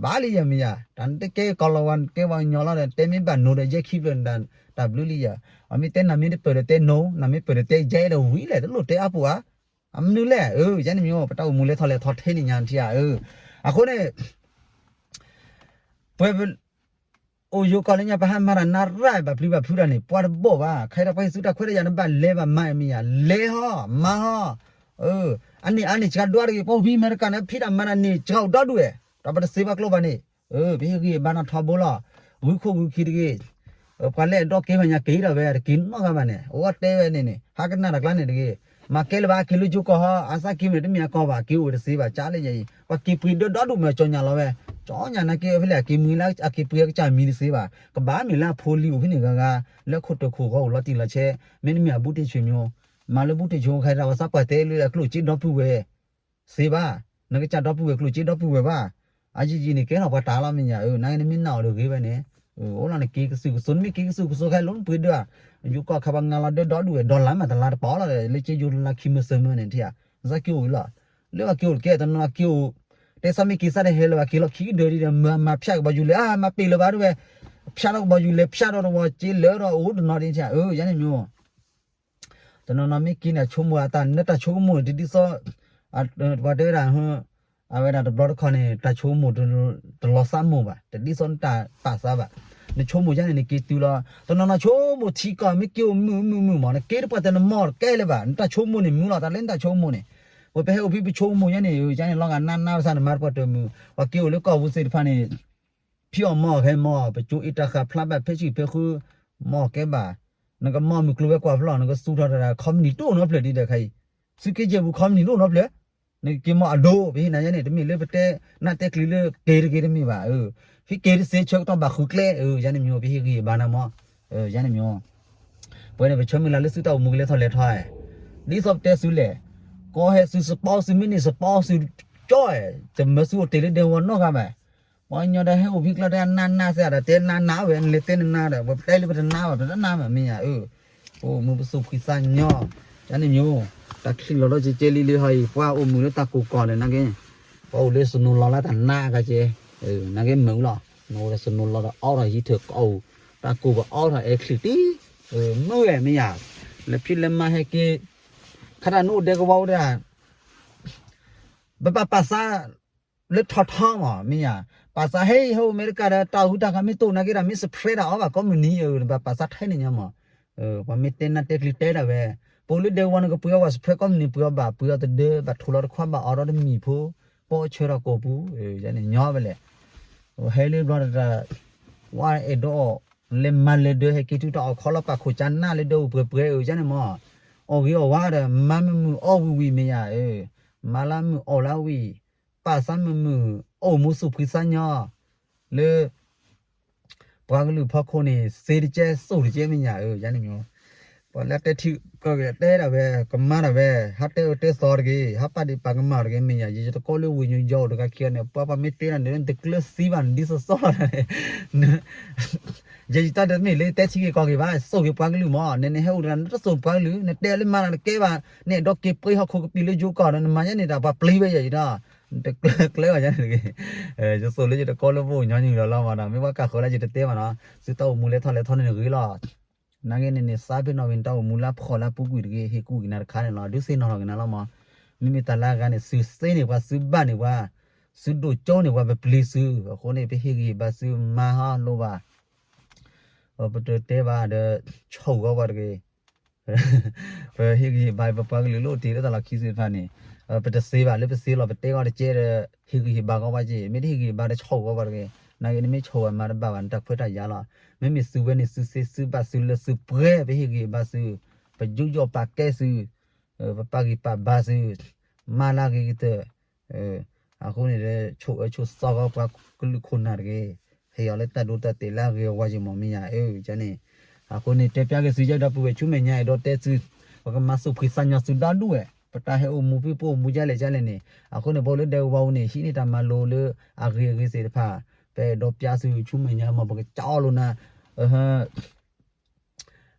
ဘၣ်လံယၤမ့ၢ်ယၤ တၢ်နတကဲကီၤလီၤဝါ ကဲပှၤကညီလီၤဒီး တဲမ့ၢ်ဘၣ်နိဒီးယဲၢ်ခံဖျၢၣ် တၢ်ဘျုးလံယၤ အမ့ၢ်တဲနၤမ့ၢ်တပၢၢ်ဒီးတဲနိ နၤမ့ၢ်ပၢၢ်ဒီးတဲယဲၢ်ဒီးဝံၤလဲၣ် တလိၣ်တဲအါပူၤဧါ အမနုၤလဲၣ် ယၤန့ၣ်မ့ၢ် ပတၢ်အိၣ်မူလဲၤထီၣ်လဲၤထီထဲန့ၣ်ညါထံၣ်ဧါ အဃိန့ၣ် ပှဲၤ အိၣ်ယိၤကီၢ်လၢညါ ပဟးမၤတၢ်နးရၣ် ဘၣ်ပျံၤဘၣ်ဖုးတၢ်န့ၣ် ပှၤတဘီၣ်ဘၣ် ခဲအံၤဒီးပှၤဟ့ၣ်သုတၢ်ခွဲးတၢ်ယာ်တဘၣ်လဲၤဘၣ်မၤအမ့ၢ်ယၤ လဲၤဟီ မၤဟီ အန့ၣ်အါန့ၣ်စှၤဒွးတဂ့ၤ ပှၤဟူးဖံးအမဲရကၤန့ၣ် ဖံးတၢ်မၤတၢ်န့ၣ် စှၤအိၣ်ဒီဒူၣ်ဝဲ ဒီးပတသ့ဘၣ်ကျိဘၣ်န့ၣ် ပဟ့ၣ်ဂံၢ်ဘါနီၢ်ထီဘိလီၤ ဂုာ်ခိၣ်ဂုာ်ခံတဂ့ၤ ပှၤလၢအဒိးကဲဘၣ်ညါက့ၤဒီးဝဲ တက့ၤနီတဂၤဘၣ်န့ၣ် အဝဲတဲဝဲန့ၣ်န့ၣ် ဟးကနၣ်တၢ်ကျါန့ၣ်တဂ့ၤ မၤကဲလၢၤဘၣ် က့ၤလၢယိၤကီၢ်ဟီ အသးက့ၤမ့ၢ်တမ့ၢ်အကီၢ်ဘၣ် က့ၤအိၣ်ဝဲတသ့ဘၣ် ကၠါလၢယအံၤ ပှၤက့ၤပှ့ၤဒၢဒီဒူၣ်မ့ၢ် ကၠီညါလီၤဝဲ ကၠီညါနာ်က့ဖဲလဲၣ် အက့ၤမံလၢ အက့ၤပှ့ၤအကစၢ်မံတသ့ဘၣ် ကဘၣ်မ့ၢ်လၢအဖိလံၤအိၣ်ဖဲန့ၣ်ဂၤဂၤ လၢခိၣ်တၢၢ်ခိၣ်ဂီၤအိၣ်လီၤတံၢ်လီၤဆဲး မ့တမ့ၢ်အဘူးတံၢ်ဆ့ၣ်မံၤ မၤလၢဘူးတံၢ်ဆ့ၣ်မံၤ ခါဒီးပှၤသးပှၢ်တဲလၢအကျိၣ်စ့ဒီပုၢ်ဝဲၢ် သ့ဘၣ်, နကစၢ်ဒီပုၢ်ဝဲၢ်ကျိၣ်စ့ဒီပုၢ်ဝဲၢ်ဘၣ်, အယံာ်ယံာ်န့ၣ် ကဲထီၣ်ပှၤတၢ်လီၤမ့ၢ်ညါဧၢ, နာ်က့နမ့ၢ်နာ်အီၤဒီးဂ့ၤဝဲန့ၣ်, အိၣ်လီၤနက့ၤကသုၣ်ကသိး နမ့ၢ်က့ၤကသုၣ်ကသိးခဲလၢာ်နပှ့ၤဒၢး, ယိၤကီၢ်ခါပှၤငါလီၤဒၢဒီဒူၣ်ဝဲ ဒီလါမးတလါတပီၤလီၤဒီး လၢက့ယိၤလါခံမၢၢ်သၢမၢၢ်န့ၣ်ထံၣ်ဧါ, နသးက့ၤအိၣ်လီၤ, လၢပှၤက့ၤအိၣ်တကဲတနီၤက့ၤအိၣ်, တဲသးမ့ၢ်က့ၤသးတဟဲလၢၤဘၣ် က့ၤလီၤခံကဒၢးဒ်ဒီး မၤဖၠးကဘီယူၤလဲၣ် မၤပ့ၤလၢၤဘၣ်တဝဲ, ဖၠးထီၣ်ကဘီယူၤလဲၣ် ဖၠးထီၣ်တဝီၤက့လၢာ်ဒီးအိၣ်တနီၤဒ်ထံၣ်ဧါ, ယၤန့ၣ်မ့ၢ် တနီၤနီၤမ့ၢ်က့န့ၣ် အဆိကမိၣ်အတၢ် နတၢ်ဆိကမိၣ်န့ၣ် တဒ်သိး ပှၤတဲဝဲဒၣ် အဝဲဒၣ်တဘျီတခီၣ်န့ၣ် တၢ်ဆိကမိၣ်တလီၤသးမိၢ်ဘၣ်, တဒ်သိးနတၢ်ပာ်သးဘၣ်. နဆိကမိၣ်ယါန့ၣ် နက့ၤတုၤလီၤ. တနီၤနီၤဆိကမိၣ်ထံကီၢ် မ့ၢ်က့ၤအိၣ်မုာ်မုာ်မုာ်မး နက့ၤတပှၢ်တၢၢ်နမီၢ်တကဲလၢၤဘၣ်, နတၢ်ဆိကမိၣ်န့ၣ်မုာ်လီၤ တၢ်လၢနတၢ်ဆိကမိၣ်န့ၣ်. ပဝဲပဟဲအိၣ်ဖဲပဆိကမိၣ်ယါန့ၣ် ယါန့ၣ်လီၤဂာ်နးနးဝဲသး နမၤတပှၢ်တၢၢ်မုာ်, ပှၤက့ၤအိၣ်လၢကီၢ်ပူၤသ့ၣ်တဖၣ်န့ၣ် ဖံးအီၣ်မီအီၣ် ဟဲမီအီၣ် ပကၠိအ့ၣ်တၢ်ဃာ်ဖျါဘၣ် ဖဲဆံၣ်ဖဲဃု မီၢ်ကဲဘၣ်, နကမီၢ်မုၢ်ကျိၤဝဲၤကွာ်ဖျီၣ် နကသူၣ်ထီၣ်တၢ် ခီပနံၣ်တအိၣ်နီတဖျၢၣ်ဒ်ဒီးခဲအံၤ, သုးက့ယဲၢ်ပူၤ ခီပနံၣ်တအိၣ်နီတဖျၢၣ်, နကက့ၤမီၢ်အဒိ ပဟ့ၣ်နၤယါန့ၣ် တမ့ၢ်လၢပတဲနးတဲကျံၤလၢက့ၤတဂ့ၤတမ့ၢ်ဘၣ်, ဖဲက့ၤတစ့ဆၢကတီၢ်ဘၣ်ဃုကျဲ, ယါန့ၣ်မ့ၢ် ပဟ့ၣ်ဂံၢ်ဟ့ၣ်ဘါနၤမီၢ်, ယါန့ၣ်မ့ၢ် ပဝဲန့ၣ် ပဆၢမုၢ်လၢ်လၢသုတၢ်အိၣ်မူကလဲၤထီၣ်လဲၤထီ, ဒ်သိးပတဲသုလဲၣ်, ကီဟဲသု support သု မ့ၢ်န့ၢ် support သုကၠီ, တမၢသုအိၣ်တ့ၢ်လၢဒဲကဝီၤနီတဂၤဘၣ်. ပှၤကညီဒီးဟဲအိၣ်ဖဲကျါဒီးနးနးစ့ၢ်ဒီး တဲနးနးဝဲ နလဲၤတဲနနၤဒီး ပတဲလၢပတနါဘၣ် ပတနါဘၣ်မ့ၢ်ယါ, အိၣ်မူပသူၣ်ဖှံသးညီ, ယါန့ၣ်မ့ၢ် တၢ်ချံၣ်လီၤဒီးကဲကဲလံလံဟီအံၤ ပှၤအိၣ်မုာ်လၢတၢ်ကိၢ်ကီၢ်န့ၣ် နာ်က့ ပှၤအိၣ်လၢစနိလီၤလၢတၢ်နါကဲကဲ, နာ်က့မုာ်လီၤ, နအိၣ်ဒီးစနိလီၤဒီးအီထီၣ်ဟံးထၢၣ်ကီၢ်အူ, တၢ်ကိၢ်ပအီထီၣ်အဲချံၣ်တံၢ်, မုာ်ဝဲမ့ၢ်ယါ, လဲၤဖံးလဲၤမၤဟဲက့ၤ, ခါတၢ်နအိၣ်ဒဲကဝီၤအိၣ်ဒၣ် ပဘၣ်ပာ်သး လၢထီထီမး မ့ၢ်ယါ, ပာ်သးဟဲဟဲအိၣ်အမဲရကၤဒီး တၢ်အူတၢ်ဂၤမ့ၢ်တအိၣ်နာ်က့ဒီး မ့ၢ် spread တၢ်အီဘၣ်ကိးမုၢ်နံၤ နဘၣ်ပာ်သးထဲန့ၣ်ညါမး, ပှၤမ့ၢ်တဲနးတဲကျံၤတဲဒၣ်ဝဲ, ပအိၣ်လၢဒဲကဝီၤန့ၣ် ကပှ့ၤအီၣ်ဘၣ် spread ကိးမုၢ်နံၤ ပှ့ၤအီၣ်ဘၣ် ပှ့ၤအီၣ်တဒၢ ဘၣ်ထိၣ်လီၤတခွါ ဘၣ်အီၣ်ဒီးတမံၤဖိ, ပိာ်ဆၢထီၣ်ကိာ်ပူၤ, ယါန့ၣ်ညီဝဲလဲၣ်, ဟဲလၢဘျီတတၢ်, ဝဲအဲၣ်ဒိးအီၣ်, လဲၤမၤလဲၤဒၢ ဟဲက့ၤတုၤတၢ်အီၣ်ခီလီၤ ပာ်ခိၣ်ကၢနၢ်လၢဒၢပူၤပှဲၤပှဲၤ ယါန့ၣ်မး, အီၣ်ဂ့ၤအီၣ်ဝါဒီး မၤမုာ်မုာ်အီၣ်ဝံၤဝံၤမ့ၢ်ယါ, မၤလၢမုာ်အီၣ်လၢဝံၤ, ပာ်သးမုာ်မုာ် အိၣ်မူသူၣ်ဖှံသးညီ, လၢ ပှၤကလုာ်ဖီခိၣ်န့ၣ် သ့တကဲ သိၣ်တကဲမ့ၢ်ယါဧၢ, ယါန့ၣ်မ့ၢ်, ပှၤလၢတဲထံကီၢ်ဂ့ၤတဲဒၣ်ဝဲ ကမါဒၣ်ဝဲ ဟးတဲအၢတဲသီတဂ့ၤ ဟးပာ်ဒံးပာ်ကမၣ်တဂ့ၤ မ့ၢ်ယါ, ယတကိးလၢဝ့ၢ်ညိယီအိၣ်တဂၤခံဂၤန့ၣ် ပှၤပှၤမ့ၢ်တဲနၤန့ၣ် နတကျၢၤသံဘၣ်န့ၣ် ဒ်သိးသိးလီၤန့ၣ် ယဲယတၢ်တမ့ၢ်လၢတဲထံဂ့ၤကီၢ်ဂ့ၤဘၣ်, သိၣ်ဂ့ၤပှၤကလုာ်မး, နနဟဲအိၣ်တဂၤ နတသိၣ်ပှၤကလုာ်, နတဲလၢမၤနၤတကဲဘၣ်, နအဲၣ်ဒိးက့ၤပှ့ၤဟီၣ်ခိၣ်ကပံာ်လၢယိၤကီၢ်ဒီး နမၤယါန့ၣ်ဒီး ပှၤပျံၤဝဲယဲအံၤဒီး, နတကျၢၤကျၢၤဘၣ်ယါန့ၣ်တဂ့ၤ, ယသိၣ်လၢယတကိးလၢပအိၣ်ညီနုၢ်လီၤလီၤမးဒီး မ့ၢ်ဘၣ်ကၢ်ဃၢၤလၢယတတဲဘၣ်နီၤ, သုတၢ်အိၣ်မူလဲၤထီၣ်လဲၤထီန့ၣ်တဂ့ၤလီၤ. နာ်က့န့ၣ်န့ၣ် သးပ့ၤနီၣ်ဝံၤ နတၢ်အိၣ်မူလၢဖှီၣ်လၢပူၤကွံာ်တဂ့ၤ, ဟ့ၣ်ကူၣ်က့ၤနၤတခါန့ၣ်လီၤ, ဒုးသ့ၣ်နီၣ်ထီၣ်က့ၤနၤလီၤမး, မ့မ့ၢ်တၢ်လၢအဂၤန့ၣ် သုသ့န့ၢ်ပှၤ သုဘၣ်န့ၢ်ပှၤ, သုဒိၣ်ကၠိန့ၢ်ပှၤ ပပျံၤသု, အဃိန့ၣ် ပဟ့ၣ်ဂံၢ်ဟ့ၣ်ဘါသု မၤဟီလိၤဘၣ် ပတတဲဘၣ်ဒီး ဆိၣ်ဂီၤပှၤတဂ့ၤ, ပဟ့ၣ်ဂံၢ်ဟ့ၣ်ဘါ ပပှၤကလုာ်လၢအိၣ်တ့ၢ်လၢတၢ်လီၢ်ခံသ့ၣ်တဖၣ်န့ၣ်, ပတသ့ဘၣ် လၢပသ့လီၤ ပတဲဂီၢ်တကဲဒီး ဟ့ၣ်ဂံၢ်ဟ့ၣ်ဘါဂီၢ်ဘၣ်က့ၤ, မ့ၢ်တဟ့ၣ်ဂံၢ်ဟ့ၣ်ဘါဒီး ဆိၣ်ဂီၤပှၤတဂ့ၤ, နာ်က့န့ၣ်မ့ၢ်ဆိၣ်ဝဲမၤတဘၣ်ဘၣ် နတၢ်ခွဲးတၢ်ယာ်လီၤ, မ့မ့ၢ်သုဝဲန့ၣ် သုသ့သုဘၣ်သုလၢသုပှဲၤ ပဟ့ၣ်ဂံၢ်ဟ့ၣ်ဘါသု, ပယူးယီၣ်ပာ်ကဲသု, ပပာ်ဂံၢ်ပာ်ဘါသု, မၤလၢအဂ့ၤကတၢၢ် အဃိန့ၣ်ဒီး ဆိၣ်အၢဆိၣ်သီဂီၢ်ပှၤကလုာ်ခိၣ်နၢ်တဂ့ၤ, ဟ့ၣ်အီၤလၢတၢ်ဒိတၢ်တဲာ်လၢအဂ့ၤအဝါယံၤမး မ့ၢ်ယါဧၢ, န့ၣ်, အဃိန့ၣ် တဲပျါက့ၤသု ယဲဒီပုၢ်ဝဲၢ်ဆူမဲာ်ညါ အဲၣ်ဒိးတဲသု, ပကမၤသူၣ်ဖှံသးညီသုဒီဒူၣ်ဝဲ, ပတၢ်ဟဲအိၣ်မူဖုၣ်ပအိၣ်မူဒ်လဲၣ်ဒ်လဲၣ်န့ၣ်, အဃိန့ၣ် ပအိၣ်လၢဒဲကဝီၤပူၤန့ၣ် ဟံးန့ၢ်တၢ်မၤလိလၢအဂ့ၤအဂ့ၤသ့ၣ်တဖၣ်, ပအဲၣ်ဒိးပျါသုဆူမဲာ်ညါမး ပကစးအီလိာ်နၤ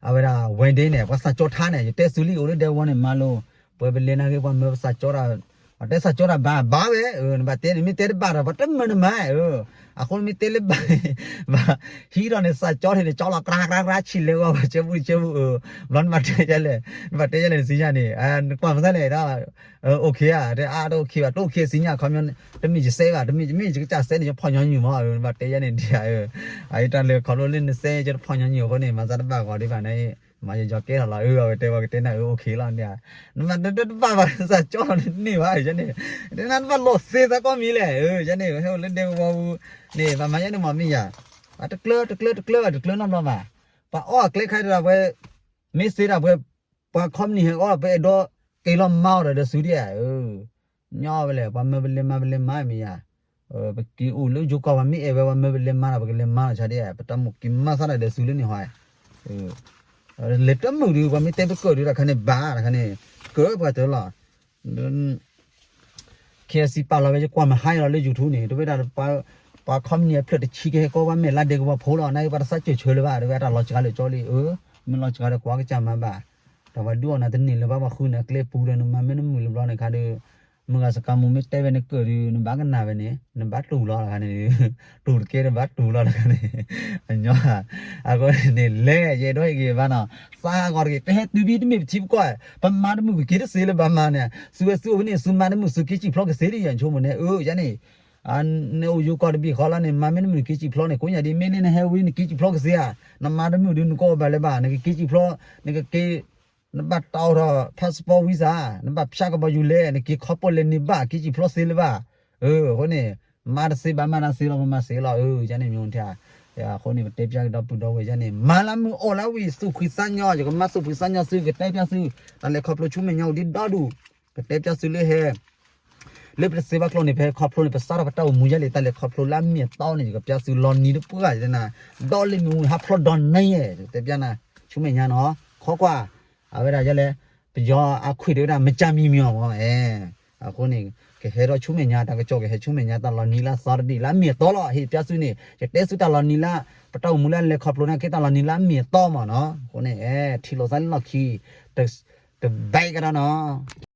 အဝဲဒၣ် ဝဲဒ့န့ၣ် ပှၤသးကၠီထါန့ၣ် ယတဲသုလံ အိၣ်လၢဒဲကဝီၤန့ၣ် မၤလိ, ပှဲၤပလဲၤနာ်က့ ပှၤမၢပသးကၠီတၢ်, ပှၤတဲသးကၠီတၢ်ဘၣ် ဘၣ်ဝဲ, နဘၣ်တဲန့ၣ် မ့ၢ်တဲတဘၣ်ဒီး ပှၤတမၢနမၤ, အဃိန့ၣ်မ့ၢ်တဲလၢဘၣ်, ဘၣ်, ဟံးထီၣ်န့ၣ် သးကၠီထီၣ်န့ၣ် ကၠီလီၤ ကြၢးကြၢးကြၢး ဆံးလဲၤဂီၢ် ဆၢမုၢ်ဆၢမုၢ်, ဘျီနဘၣ်တဲယလဲၣ်, နဘၣ်တဲယလဲၣ် နသ့ၣ်ညါန့ၣ်, နကွၢ်မၤသးလဲၣ်ဒီး OK ဧါ, တဲအါတအိၣ်ခံဘၣ် တအိၣ်ခံသ့ၣ်ညါ ခီပညီ, တမ့ၢ်ယစဲဘၣ် တမ့ၢ် မ့ၢ်ယကစၢ်စဲန့ၣ် ယဖီၣ်ညီနုၢ်မး, နဘၣ်တဲယန့ၣ်ဒ်ဧါ, အအံၤတၢ်လဲၤခီဖျိလၢနစဲ ယတဖီၣ်ညီနုၢ်အဃိန့ၣ် မၤသးတဘၣ်ဂီၤဒံးဘၣ်န့ၣ်, မၤယယီၤကဲထီၣ်လီၤ အၢ အဝဲတဲဝဲကတဲနၤ အၢ OK လီၤန့ၣ်, နမၤတဘၣ်ဘၣ် သးကၠီလီၤန့ၢ်ဘၣ် ယန့ၣ်, နဘၣ်လိာ်သ့သးကိးမံၤလဲၣ်, ယန့ၣ် ဟဲအိၣ်လၢဒဲကဝီၤပူၤန့ၣ် ဘၣ်မၤယဲန့ၣ်မးမ့ၢ်ယၤ, တကျၢၤ တကျၢၤ တကျၢၤဘၣ် တကျၢၤနီတဘျီဘၣ်, ပှၤအီၣ်အကျဲခါတၢ်ပှဲၤ မ့ၢ်သ့တၢ်ပှဲၤ, ပှၤခီပနံၣ်ဟဲအီၣ် ပအဲၣ်ဒိးက့ၤလီၤမၤအီၤဒီးဒီးသုဒ်ဧါ, ညီဝဲလဲၣ် ပှၤမၢပလဲၤမၤပလဲၤမၤမ့ၢ်ယၤ, ပက့ၤအိၣ်လၢယိၤကီၢ် ပှၤမ့ၢ်အဲၣ်ဝဲ ပှၤမၢပလဲၤမၤဒီး ပကလဲၤမၤလီၤဆါဒ်ဧါ, ပတၢ်မိၣ်က့ၤမၤသးဒီးဒီးသုလၢန့ၣ်ဟီ, လဲၤတမုာ်ဒီး ပှၤမ့ၢ်တဲပကၢၣ်ဒီး တၢ်ခါန့ၣ်ဘၣ် တၢ်ခါန့ၣ် ကၢၣ်ပှၤတၢၢ်လီၤ KIC ပာ်လီၤဝဲ ယကွၢ်မဟါလီၤလၢ YouTube န့ၣ် တဝဲဒၣ် ပှၤခီပနံၣ်အဖျၢၣ်တဆံကဟဲကီ ပှၤမဲာ်လါဒဲကဝီၤဖိလီၤ နာ်က့ ပှၤတသးစၢၢ်ဆၢလၢၤဘၣ် တဝဲဒၣ်လီၤစှၤလၢာ်ကၠီလံ အၢ မ့ၢ်လီၤစှၤဒီးကွၢ်ကစၢ်မၤဘၣ် ဒီးပှၤဒုးအီၣ်နၤတန့ၢ်လၢၤဘၣ် ပှၤဃုနၤကျဲပူၤဒီး နမၤမ့ၢ်နမုာ်လၢၤဘျီန့ၣ်ခါဒီး မုၢ်ဂၤစကါမူမ့ၢ်တဲဝဲနကၢၣ်ဒုး နဘၣ်ကနၣ်ဝဲန့ၣ် နဘၣ်တူၢ်လီၤတခါန့ၣ်, တူၢ်တကဲနဘၣ်တူၢ်လီၤတခါန့ၣ်, အညီ, အဃိန့ၣ်လဲၣ် ယအဲၣ်ဒိးဟ့ၣ်ဂ့ၤဘၣ်နီၤ, သးဂီၤတဂ့ၤ ပဟဲတုၤဘံတမ့ၢ်ပထံပကီၢ်, ပမၤတမုာ်ပက့ၤတစ့လၢၤဘၣ်မၤန့ၣ်, သုဝဲသုအိၣ်ဖဲန့ၣ် သုမၤတမုာ်သုက့ၤစံၣ်ဖျီကသ့ဒ်ယဆိကမိၣ်န့ၣ် အၢ ယန့ၣ် နအိၣ်ယိၤကီၢ်တဘ့ၣ်ဃီလီၤန့ၣ် မၤမ့ၢ်တမုာ်နက့ၤစံၣ်ဖျီန့ၣ် ကိးညါဒ်မ့ၢ်လၢနဟဲဝံၤနက့ၤစံၣ်ဖျီကသ့ဧါ, နမၤတမုာ်ဒုးနကအိၣ်ဘၣ်လၢၤဘၣ် နကက့ၤစံၣ်ဖျီ, နကက့ၤ နဘၣ်တီၢ်ထီၣ် passport visa နဘၣ်ဖၠးကဘီယူၤလဲၣ် နက့ၤခီပီၣ်လဲၣ်န့ၣ်ဘၣ် က့ၤစံၣ်ဖျီသ့လၢၤဘၣ်, အဃိန့ၣ် မၤတသ့ဘၣ်မၤတသ့လီၤ ပမၤသ့လီၤ အၢ ယန့ၣ်မ့ၢ်ထါ, အဃိန့ၣ် ပတဲပၠးကဒီးပုၢ်ဒီဝဲၢ်ယန့ၣ် မၤလၢမုၢ်အိၣ်လၢဝံၤ သူၣ်ဖှံသးညီ ယကမၤသူၣ်ဖှံသးညီသု ကတဲပၠးသု, တၢ်လဲၤခီဖျိဆူမဲာ်ညါအိၣ်ဒံးဒီဒူၣ်, ကတဲပၠးသုလၢဟဲ လၢပတသ့ဘၣ်ကျိၤန့ၣ် ဖဲခီဖျိန့ၣ် ပစးထီၣ်ပတၢ်အိၣ်မူယဲလံ တၢ်လဲၤခီဖျိလၢအမ့ၢ်အတီန့ၣ် ယကပၠးသုလီၤနံၤတပှၢ်ယဲနၤ, ဒီးလ့မ့ၣ်အူဟးဖျိဒီးနၤယဲ, တဲပၠးနၤ, ဆူမဲာ်ညါနီၤ, ခီကွၢ်, အဝဲဒၣ်ယဲလဲၣ်, ပယီၤအခွံၣ်တဝဲဒၣ် မကြာမီမီၤမီၤ, အဃိန့ၣ်, ကဟဲဒီးဆူမဲာ်ညါ တၢ်ကစီၣ်ကဟဲဆူမဲာ်ညါ တၢ်လီၤနံၤလၢအသီတဒံၣ်လၢအမ့ၢ်အတီလီၤ ဟ့ၣ်ပၠးသုန့ၣ် ယတဲသုတၢ်လီၤနံၤလၢ, ပတၢ်အိၣ်မူလၢလဲၤခီဖျိန့ၣ် ကဲတၢ်လီၤနံၤလၢအမ့ၢ်အတီမီၤနီၤ, အဃိန့ၣ်, ထံၣ်လိာ်သးလၢလီၢ်ခံ, တဘဲကဒီးနီၤ